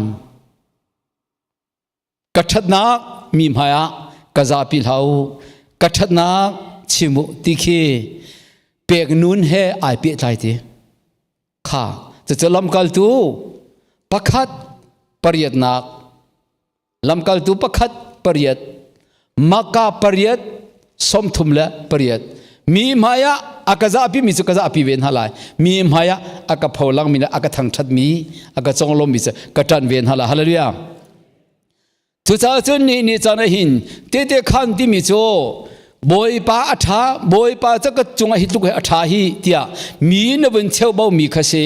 Ka ṭhatnak mi hmaiah ka zapi hlah u, ka ṭhatnak chim u ti khi pek nun he ai pehtlai ti. Kha cucu lamkaltu pakhat pariatnak lamkaltu pakhat pariat Maka pariat 38 mi hmaiah a ka zahpi mi cu ka zahpi ve hna lai mi hmaiah a ka pholang mi le a ka thangṭhat mi a ka conglawm mi cu ka ṭanh ve hna lai hallelujah cucaah cun ni ni caan ah hin tete khan timi cu Bawipa a ṭha Bawipa cu ka cungah hi tluk hi a ṭha hi tiah mi na vun cheuhbo mi kha si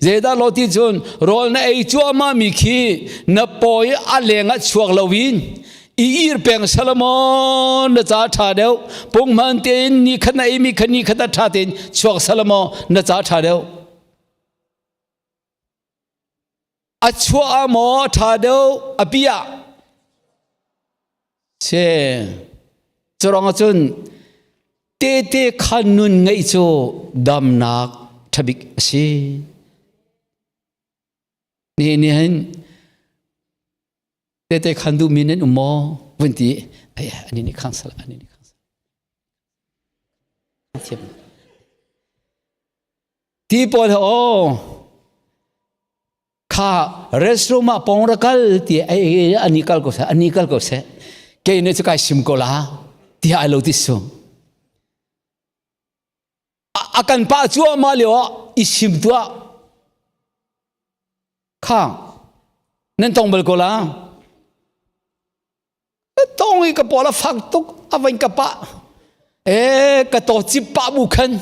zeidah lo ti cun rawl na ei cuahmah mi khi na paw i a leng ah chuak loin i ir peng Solomon na ca ṭha deuh punghman tein ni khat na eimi kha ni khat a ṭha tein chuak Solomon na ca ṭha deuh a chuah ah maw ṭha deuh a pi ah se curang ahcun tete khan nun ngeih cu damnak ṭhabik a si ni ni hin Tete khan duhmi nan um maw? Vun ti ai ani nih khang sal ani nih khang sal. Thiam. Ti pawl he o kha restroom ah pong ra kal ti ai ani kal ko se ani kal ko se ke ne chu kai sim ko la ti ai lo ti su a kan pa chu ma lio i sim tua Kha nan tong bal ko la. Tong i ka pawl a fak tuk a vain ka pah. E ka to cip pah bu khan.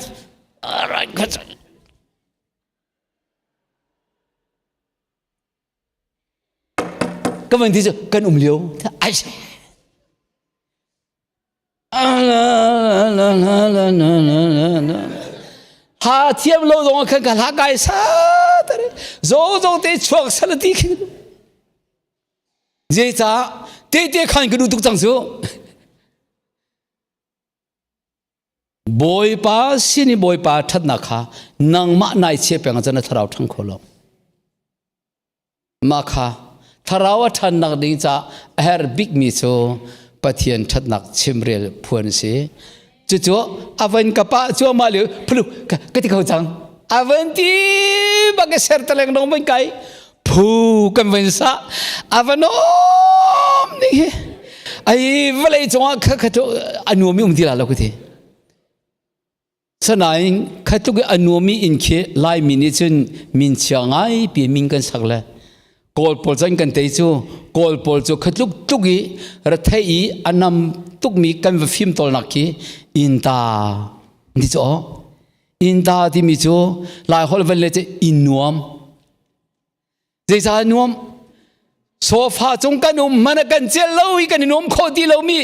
Ka van ti cu kan um lio. Ai Ha thiam lo zong khan ka hla kai sa tare zo zo te chuak sal ti khi zei ca te te khan ka du tuk cang su Bawipa sin i Bawipa thatnak kha nangmah nai che peng chan thlarau thang kho lo Mah kha thlarau a ṭhannak ding caah a herh bikmi cu Pathian ṭhatnak chimrel phuan a si. Cucu a van ka pah cuahmah lio phulu ka ti kho cang. A van ti. bak i ser taleng dong van kai phu kan van sa avanom ning hi ai vawlei cungah kha kha cu a nuam mi um ti la lo ka ti Sanain khatluk i a nuami inn khi Laimi nih cun min chia ngaipi min kan sak le Kawl pawl cun kan tei cu Kawl pawl cu khatluk tluk i rethei i a nam tukmi kan va fim tawlnak khi innta ti cu aw innta timi cu Lai holh van le cu inn nuam Zeicah nuam? Sofa cung kan um hmanh ah kan celh lo i kan i nuam kho ti lomi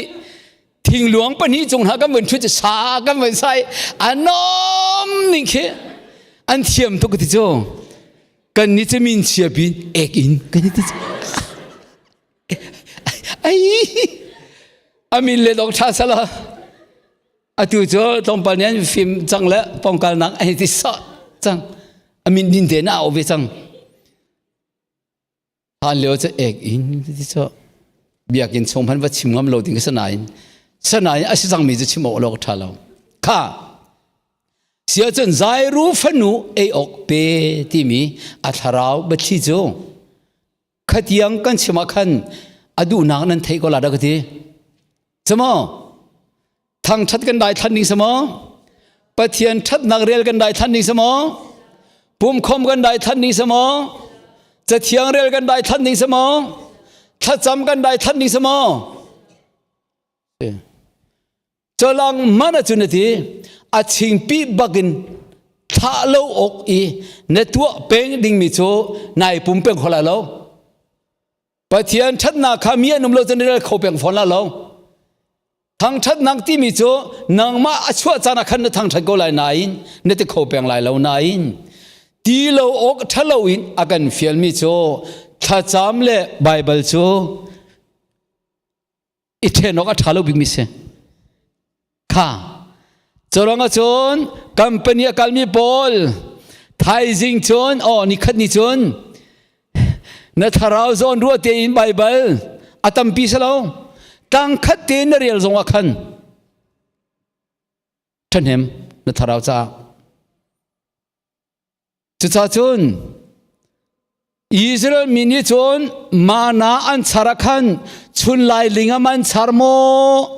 thingluang pahnih cung hna kan vun ṭhut sa kan vun sai a nom ning khi an thiam tuk ti cu kan nih cu min chia bin ek in kan i ti cu ai amin le dong ṭha sala Atu cu tlawmpal nih an fim cang le pongkalnak an ti sah cang. A min din te na au ve cang. Han lio cu ek in ti cu biakinn chung hman va chim ngam lo ding ka sanain sanain a si cangmi cu chim awk lo tha lo. Kha sia cun Zairu fanu ei awk pe timi a thlarau biathli cu khatiang kan chim ah khan a duhnak nan theih ko la dah ka ti. Camo thangṭhat kan dai thlan ding si maw? Pathian ṭhatnak rel kan dai thlan ding si maw? Pumkhom kan dai thlan ding si maw? Cathiang rel kan dai thlan ding si maw? Thlacam kan dai thlan ding si maw? Calang man ahcun na ti a chingpi bakin thlah lo awk i na tuah peng dingmi cu nai pum peng kho lai lo. Pathian ṭhatnak kha mi an um lo cun rel kho peng fawn la lo. Thangṭhatnak timi cu nangmah a chuah caan ah khan na thangṭhat ko lai nain na ti kho peng lai lo nain ti lo awk ṭhalo in a kan fialmi cu thlacam le Baibal cu i ṭhen awk a ṭha lo bikmi si. Kha Curuang ahcun company a kalmi pawl thaizing cun aw nikhat ni cun na thlarau zawn ruah tein Baibal a tampi si lo tangkhat tein na rel zong ah khan ṭhahnem na thlarau caah Cucaah cun Israel mi nih cun mana an char ah khan chun lai ling ah an char maw?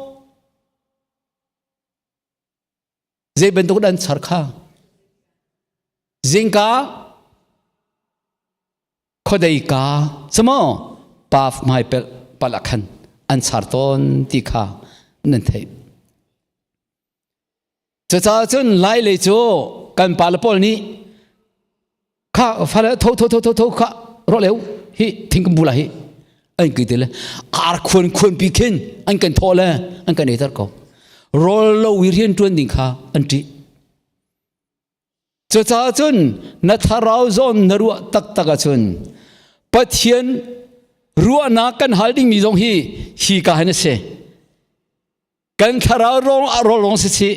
Zei bantuk an char kha? Zingka khuadei ka camo pa hmai pel pal ah khan an char tawn ti kha nan theih. Cucaah cun Lai lei cu kan pale pawl nih kha fale tho tho tho tho tho kha rawh leu hi thing kan bu la hi an ki te le ar khuan khuan pi khin an kan thawh le an kan ei tar ko rawl lo i rian tuan ding kha an ṭih cucaah cun na thlarau zawn na ruah taktak ahcun Pathian ruahnak kan hal dingmi zong hi hi ka hin a si Kan thlarau rong ah rawl rong si chih.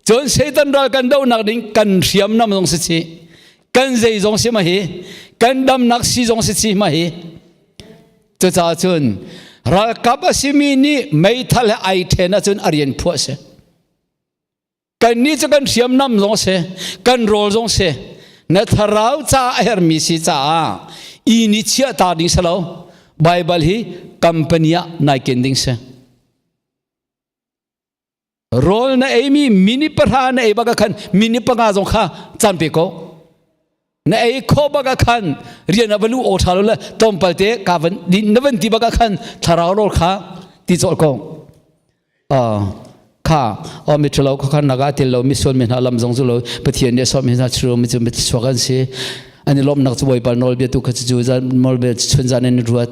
Cun Satan ral kan dohnak ding kan hriamnam zong si chih. Kan zei zong si ma hi. Kan damnak si zong si chih ma hi. Cucaah cun ralkap a simi nih meithal he ai then ahcun a rian phuah si. Kannih cu kan hriamnam zong si, kan rawl zong si. Na thlarau ca a hermi si caah i ni chiah ta ding si lo. Baibal hi company ah nai ken ding si. Rawl na eimi mini pahra na ei bak ah khan mini panga zong kha caan pe ko. Na ei kho bak ah khan rian a va lu aw ṭha lo le tlawmpal te ka van na van ti bak ah khan thlarau rawl kha ti cawlh ko. Kha o mi ṭhalo kha khan naga til lo mi sual mi hna lam zong zu lo Pathian nih a sawm mi hna churu mi cu mi chuak an si. An i lawmhnak cu Bawipa nawlbia tu kha cu zan nawlbia chun zan in ruat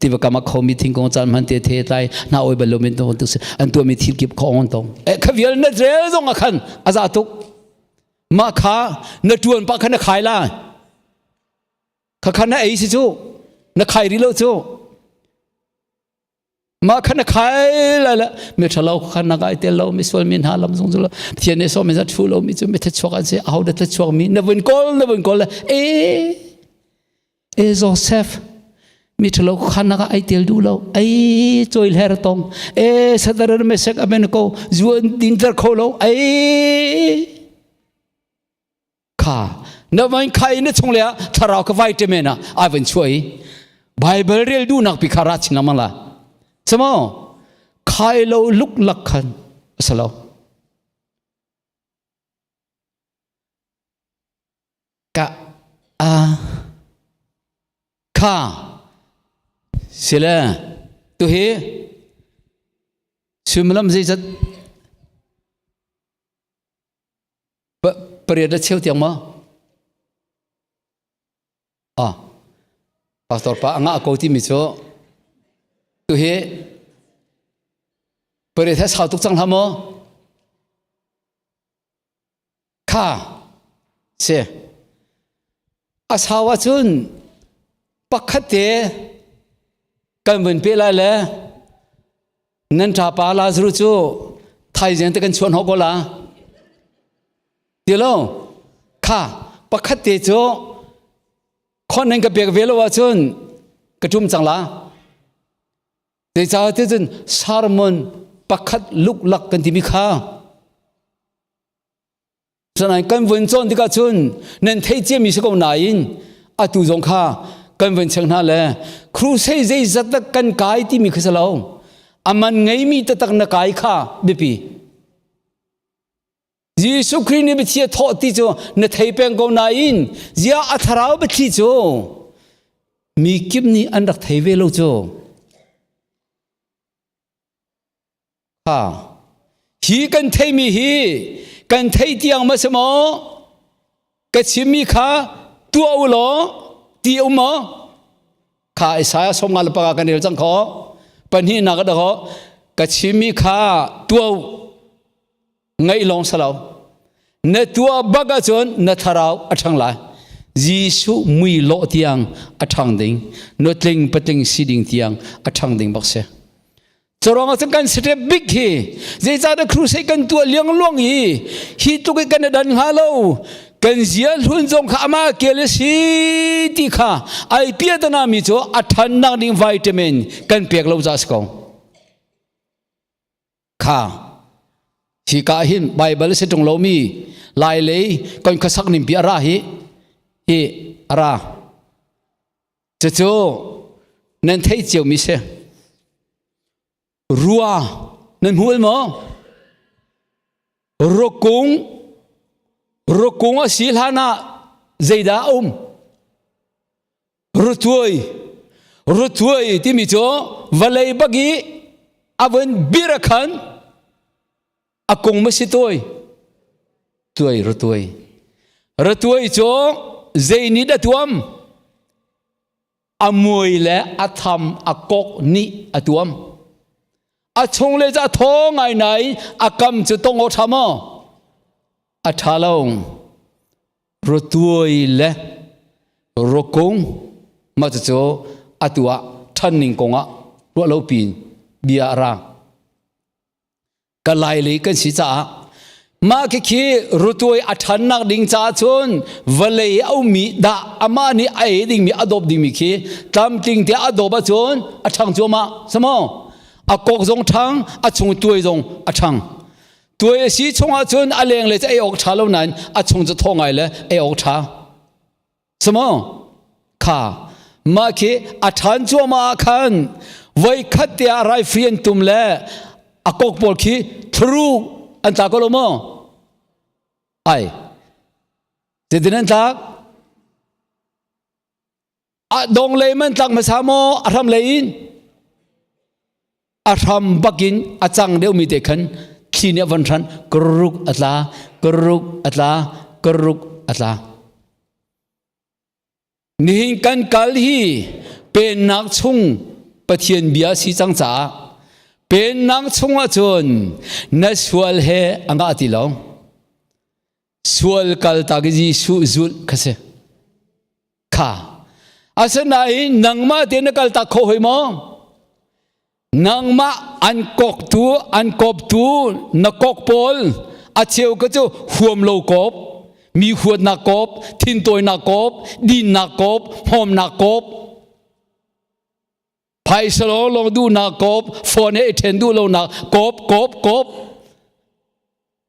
tiva kam a khomi thingkung caan hman te the tlai na oi bal lomi to tu an tuahmi thil kip kho on tong e kha vial na rel zong a khan a za tuk ma kha na tuan pa kha na khai la kha kha na ei si cu na khai ri lo cu ma kha na khai la la mi thalo kha na kai tel lo mi sual mi hna lam zung zu lo thian ne so mi za thu lo mi chu mi the chuak an se a ho da the chuak mi na vun kol na vun kol e E Joseph, mi ṭhalo khan ah ai tel duh lo, ai cawi hler tong, e sadarar mesek amen ko, zuan dinter kho lo, ai kha. Na van khai na chung le ah thlarau ka vitamin ah ai van chuah i Bible rel duhnak pi kha ra chin lengmang la. Samo khai lo luklak khan a si lo. Ka a kha sile tuhi suimilam zeizat pariat le cheu tiang maw ah pastor pa a ngah ko timi cu tuhi pariat he sau tuk cang hlah maw Kha si. A sau ahcun pakhat te kan vun pe lai le nan ṭapa Lazarus cu thaizing te kan chuah hnawh ko la. Ti lo kha pakhat te cu khon nan ka pek ve lo ahcun ka ṭum cang la. Zeicahtiah cun sermon pakhat luklak kan timi kha Sanain kan vun cawn tikah cun nan theih ciami si ko nain atu zong kha kan vun cheng hna le crusade zeizat dah kan kai timi kha si lo aman ngeimi taktak na kai kha biapi Jesuh Khrih nih biathli a thawh ti cu na thei peng ko nain zia a thlarau biathli cu mi kip nih an rak thei ve lo cu Ha. Hi kan theimi hi kan thei tiang ma si maw? Ka chimmi kha tuah u law ti um maw? Kha Isaiah som nga le panga kan rel cang kho. Pahnihnak a ho. Ka chimmi kha tuah u. Ngaih lawng si lo. Na tuah bak ahcun na thlarau a ṭhang lai. Jesuh mui lawh tiang a ṭhang ding. Nutling patling si ding tiang a ṭhang ding bak si. Curuangah cun kan step big hi zeicahdah crusade kan tuah liangluang i hi tluk i kan i dan hnga lo kan zia hlun zong kha amah kel a si ti kha ai piatana mi cu a ṭhannak ding vitamin kan pek lo ca si ko kha hi ka hin Bible si ṭung lomi lai lei kan khuasak ning pi a ra hi hi a ra Cucu nan theih ciomi si. Rua nan hmu maw? Rukung rukung a si hlan ah zeidah a um? Rutuai rutuai timi cu vawlei bak i a vun bir a khan a kung ma si tuai tuai ratuai ratuai cu zei nih dah tuam a mui le a tham a kok nih a tuam a chung le cu a thaw ngai nai a kam cu tong aw tha maw a tha lo ratuai le rukung ma cu atu ah than ning kong ah ruah lo pin bia a ra ka lai lei kan si caah mah khikhi rutuai a ṭhannak ding caah cun vawlei a ummi dah amah nih a ei dingmi a dawp dingmi khi tlamtling te a dawp ahcun a ṭhang cuahmah samo a kok zong ṭhang a chung tuai zong a ṭhang tuai a si chungah cun a leng le cu ei awk ṭha lo nain a chung cu thaw ngai le ei awk ṭha Samaw kha mah khi a ṭhan cuahmah ah khan voi khat te ah raifri an tum le a kok pawl khi thuru an tla ko lo maw? Ai. Zeitin an tlak? A dong lei man tlak hmasa maw a hram lei in? A hram bakin a cang deuhmi te khan thli nih a von hran karuk a tla karuk a tla karuk a tla. Nihin kan kal hi pennak chung Pathian bia si cang caah pennak chung ahcun na sual he a ngah ti lo. Sual kal tak i Jesuh zulh kha si. Kha. Asinain nangmah te na kal tak kho hoi maw? Nangmah an koktu an koptu na kok pawl a cheu ka cu huam lo kop mi huatnak kop thintawinak kop dinnak kop hmawmnak kop phaisa lawng duhnak kop phone he i ṭhen duh lonak kop kop kop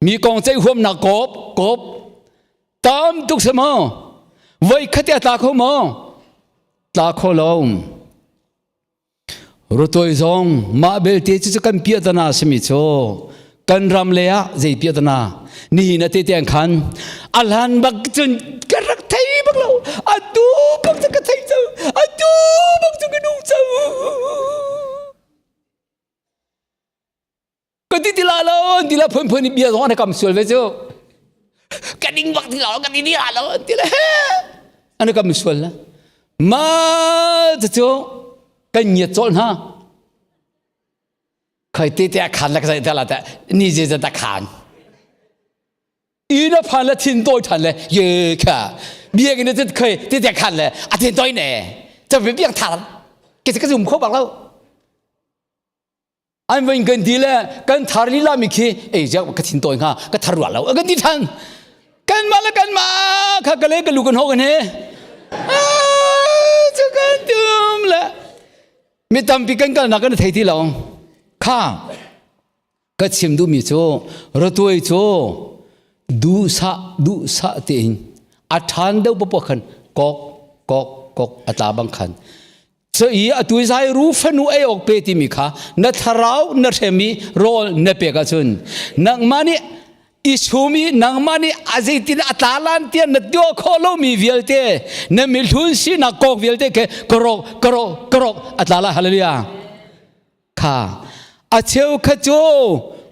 mi kong ceih huamnak kop kop tam tuk si maw? Voi khat a tla kho maw? Tla kho lo. Rutoi zong mah belte cu kan piahtana simi cu kan ram le ah zei piahtana nihin a te tiang khan a hlan bak cun ka rak thei bak lo atu bak cu ka thei cang atu bak cu ka nung cang ka ti ti la lo ti la phun phun bia zong an kam sual ve cu ka ding bak ti lo ka ti ti la lo ti le an kam sual la ma cu kan ngiat cawlh hna khoi te te khan la ka zai ta la ta ni je ta khan ina phan la thin toi than le ye kha bia ke ne khoi te te khan le a thin toi ne cha bi biak thar ke ka zum kho bak lo an vain kan ti le kan thar lila mi khi ei jak ka thin toi nga ka thar rual lo kan ti than kan ma le kan ma kha ka le ka lu kan ho kan he chu kan tum le mi tampi kan kal nak kan thei ti lo kha ka chim duh mi cu ratuai cu duhsah duhsah tein a ṭhan deuh popo khan kok kok kok a tla bang khan Cu i atu zai ru fanu ei awk pe timi kha na thlarau na hrem i rawl na pek ahcun nangmah nih i sum i nangmah nih a zeitin a tla lan tiah na tuah khawh lomi vialte na mihlun sinak kok vialte ke karok karok karok a tla la hallelujah kha a cheu kha cu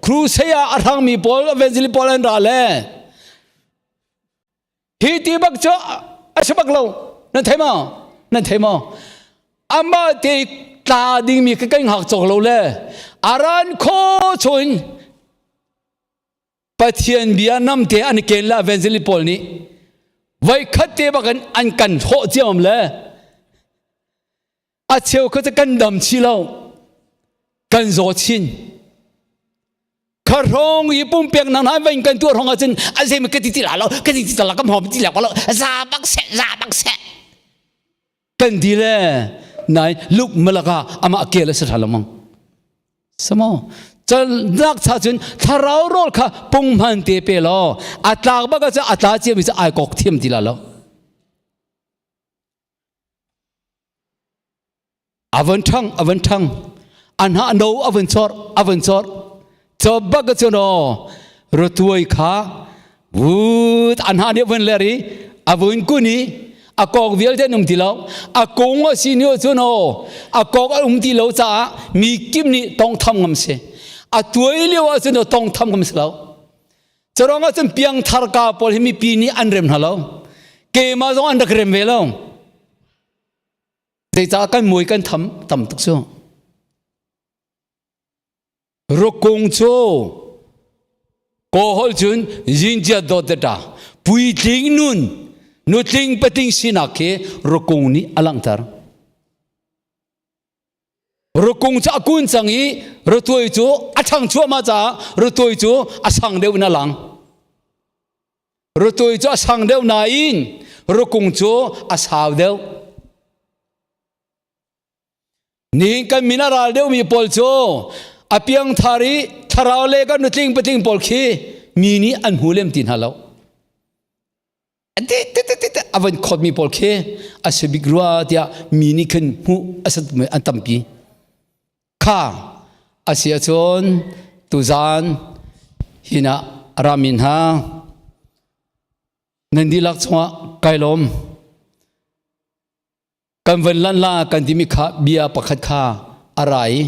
crusade ah a hrangmi pawl evangelist pawl an ra le Hi ti bak cu a si bak lo. Nan thei maw? Nan thei maw? Amah te tla dingmi ka kan hngak cawk lo le aran kho chun Pathian bia namte an ken la evangelist pawl nih voi khat te bak in an kan hawh ciam le a cheu kha cu kan dam chi lo kan zaw chin kha hrawng i pumpek nang hna vein kan tuah hrawng ahcun a zei ka ti ti la lo ka ti ti la kam hom ti la lo za bak seh za bak seh kan di le nai luk malaka ama kel a si tha lo mang samo chal nak cha cun thlarau rol kha punghman te pe lo a tlak bak a a tla cia mi cu ai kok thiam ti la lo A van ṭhang, a van ṭhang. A hnah no a van chor, a van chor. Cho bak cu no ratuai kha vut a hnah nih a van ler i a vun kun i a kok vialte an um ti lo. A kung a si ni cu no a kok a um ti lo caah mi kim nih tongtham ngam si. A tuai lio ah cun tongtham ngam si lo. Curuang ah cun piangthar ka pawl hi mipi nih an rem hna lo. Keimah zong an rak rem ve lo. Zeicah kan mui kan tham tam tuk cu? Rukung cu kawhol cun zinjia dawt ta puitling nun nutling patling sinak khi rukung nih a langhter. Rukung cu a kun cang i ratuai cu a ṭhang cuahmah caah ratuai cu a sang deuh in a lang. Rutui cu a sang deuh nain rukung cu a sau deuh. Nihin kan min a ral deuhmi pawl cu a piangthar i thlarau le kan nutling patling pawl khi mi nih an hmu lem ti hna lo. A van khawtmi pawl khi a si bik rua tiah mi nih khin hmuh a si an tampi. Kha a si ahcun tuzaan hinah a rami hna nan dihlak chungah kai lawm. Kan van lan la kan timi kha bia pakhat kha a ra i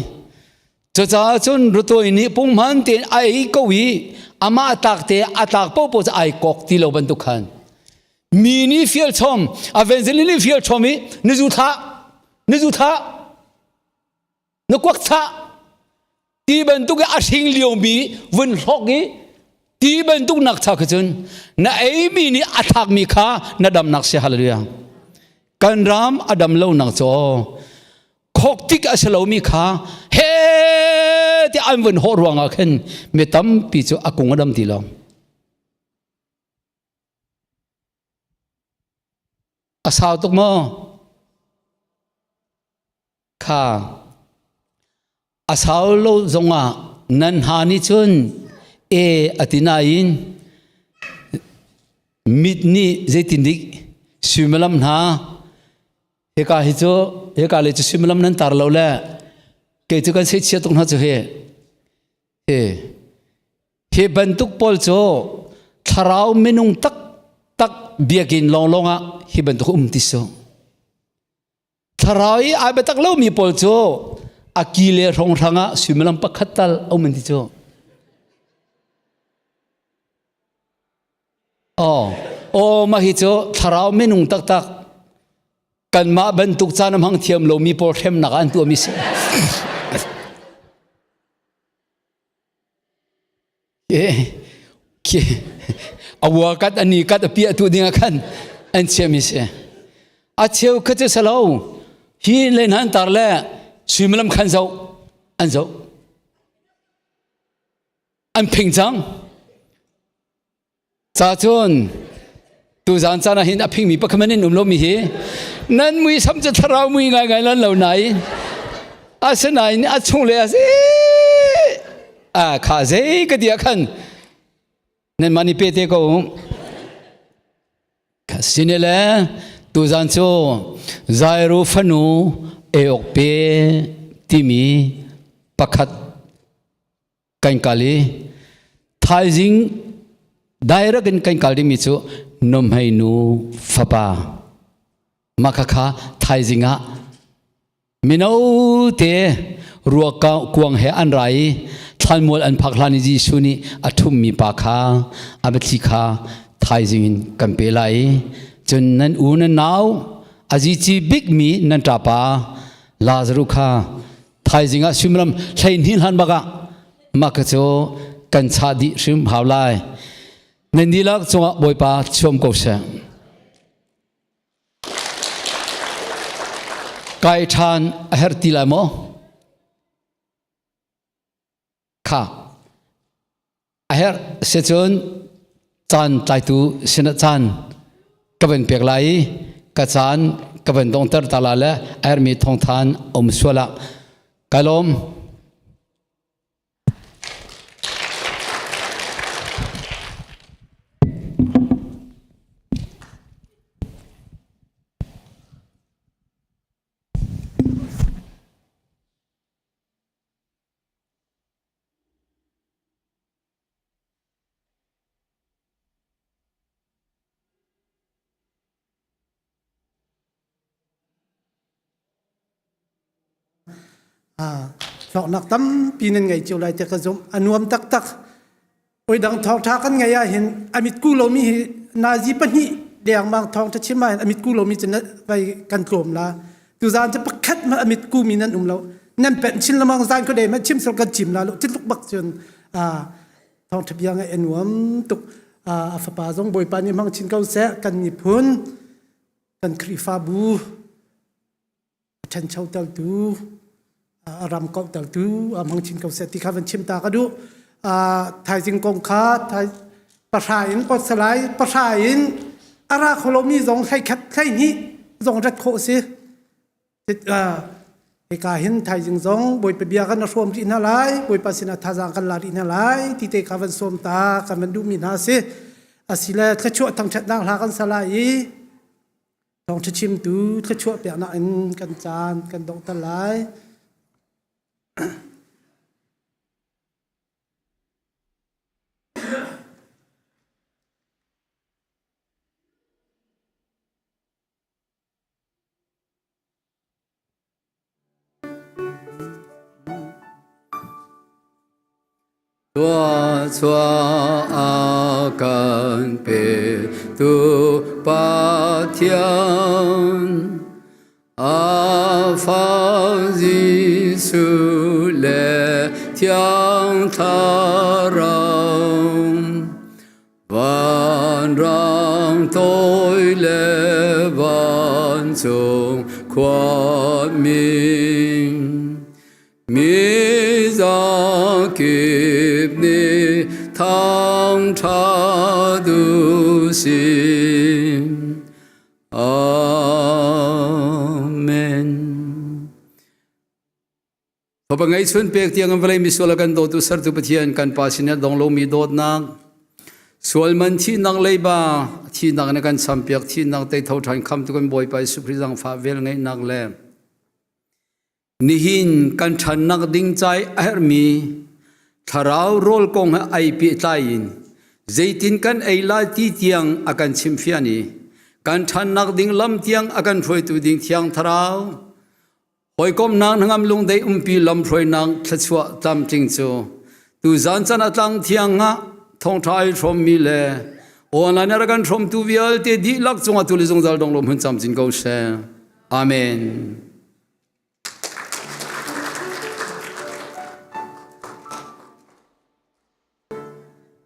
cucaah cun rutawi nih punghman tein a ei ko i amah tlak te a tlak paohpaoh cu ai kok ti lo bantuk khan mi nih fial chom evangelist nih fial chom i na zu thlah na zu thlah na kuak chah ti bantuk i a hring liomi vun hlok i ti bantuk nak cha kha cun na eimi nih a thlakmi kha na damnak si hallelujah kan ram a dam lo nak cu khok tik a si lomi kha he ti an vun hawh ruangah khin mi tampi cu a kung a dam ti lo a sau tuk maw Kha a sau lo zongah nan hna nih cun e a ti nain mit nih zeitindik. Suimilam hna hika hi cu hika le cu suimilam nan tar lo le kei cu kan seihchia tuk hna cu hi. Hi hi bantuk pawl cu thlarau minung taktak biakinn lawnglawng ah hi bantuk um ti su. Thlarau i ai biatak lomi pawl cu a ki le hrawnghrang ah suimilam pakhat tal a um an ti cu. Aw, aw mah hi cu thlarau minung taktak kanmah bantuk caan a hmang thiam lomi pawl hremnak ah an tuahmi si. A kat ani kat a piah tu ding ah khan an chiami si. A cheu kha cu salo hi len han tar le suimilam khan zoh an zoh. An phing cang. Ca cun tuzaan caan ah hin a phingmi pakhat in um lomi hi nan muisam cu thlarau mui ngaingai lan lo nain asinain a chung le a si a kha zei ka ti ah khan nan mah nih pe te ko sine le tuzaan cu Zairu fanu eok pe timi pakhat kan kal i thaizing direct in kan kal dingmi cu nomhei nu fapa mah khakha thaizing ah mino te ruak kuang he an ra i thlanmual an phak hlan i Jesuh nih a ṭhummi pa kha a biathli kha thaizing in kan pe lai i cun nan u nan nau a zici bikmi nan ṭapa Lazaruh kha thaizing ah suimilam 12 hlan bak ah mah ka cu kan chah dih hrim hau lai. Nan dihlak cungah Bawipa chuam ko seh. Kai ṭhan a herh ti lai maw? Kha a herh si cun caan tlaitu sinah caan ka van pek lai i ka caan ka van donghter ta la le a herhmi thawngthan um sual ah kai lawm. Hlawknak tampi nan ngei cio lai tiah ka zumh. A nuam taktak. Oi dang thawngṭha kan ngei ahhin a mitku lomi hi nazi pahnih dengmang thawngṭha chim ahhin a mitku lomi cu vai kan tlawm la. Tuzaan cu pakhat hmanh a mitku mi nan um lo. Nan penh chin lamang zan ko de hmanh chim sur kan chim la lo. Citluk bak cun thawngṭha bia ngaih a nuam tuk. A fapa zong Bawipa nih hmang chin ko seh. Kan miphun, kan Khrihfabu, a ṭhanchotertu, a ram kauhtertu a hmang chin ko seh ti kha van chim ta ka duh. Thaizing kong kha pahra in pot salai pahra in a ra kho lomi zong 11 12 zong rat khawh si. Hika hin thaizing zong Bawipa bia kan hrawm rih hna lai, Bawipa sinah thazaang kan la rih hna lai ti te kha van sawm ta kan van duhmi hna si. Asile thluachuah thangṭhatnak hla kan sa lai i Thawngṭha chimtu thluachuah peknak in kan caan kan donghter lai. Thluachuah a kan petu Pathian, a Fa Jesuh le Thiang Thlarau, vanrang toi le vancung khuami, Mi zakip nih thangṭha duh sin. Amen. Fapa ngeihchun pek tiang vawlei misual a kan dawtu sertu Pathian kan Pa sinah dong lomi dawtnak sual man thihnak leiba Thinak na kan champiak thinak tei tho ṭhan khamtu kan Bawipa Jesuh Khrih zaangfah vel ngeihnak le nihin kan ṭhannak ding cai a herhmi thlarau rawl kong he ai pehtlai in zeitin kan ei lai ti tiang a kan chimhfian i kan ṭhannak ding lam tiang a kan hruaitu ding thiang thlarau Hawikomhnak hnangam lungdei umpi lamhruainak thluachuah tlamtling cu tuzan can a tlang thiang ah thawngṭha ai hrawmmi le online a rak kan hrawmtu vialte dihlak cungah tu le zungzal dong lawm hun camcin ko seh. Amen.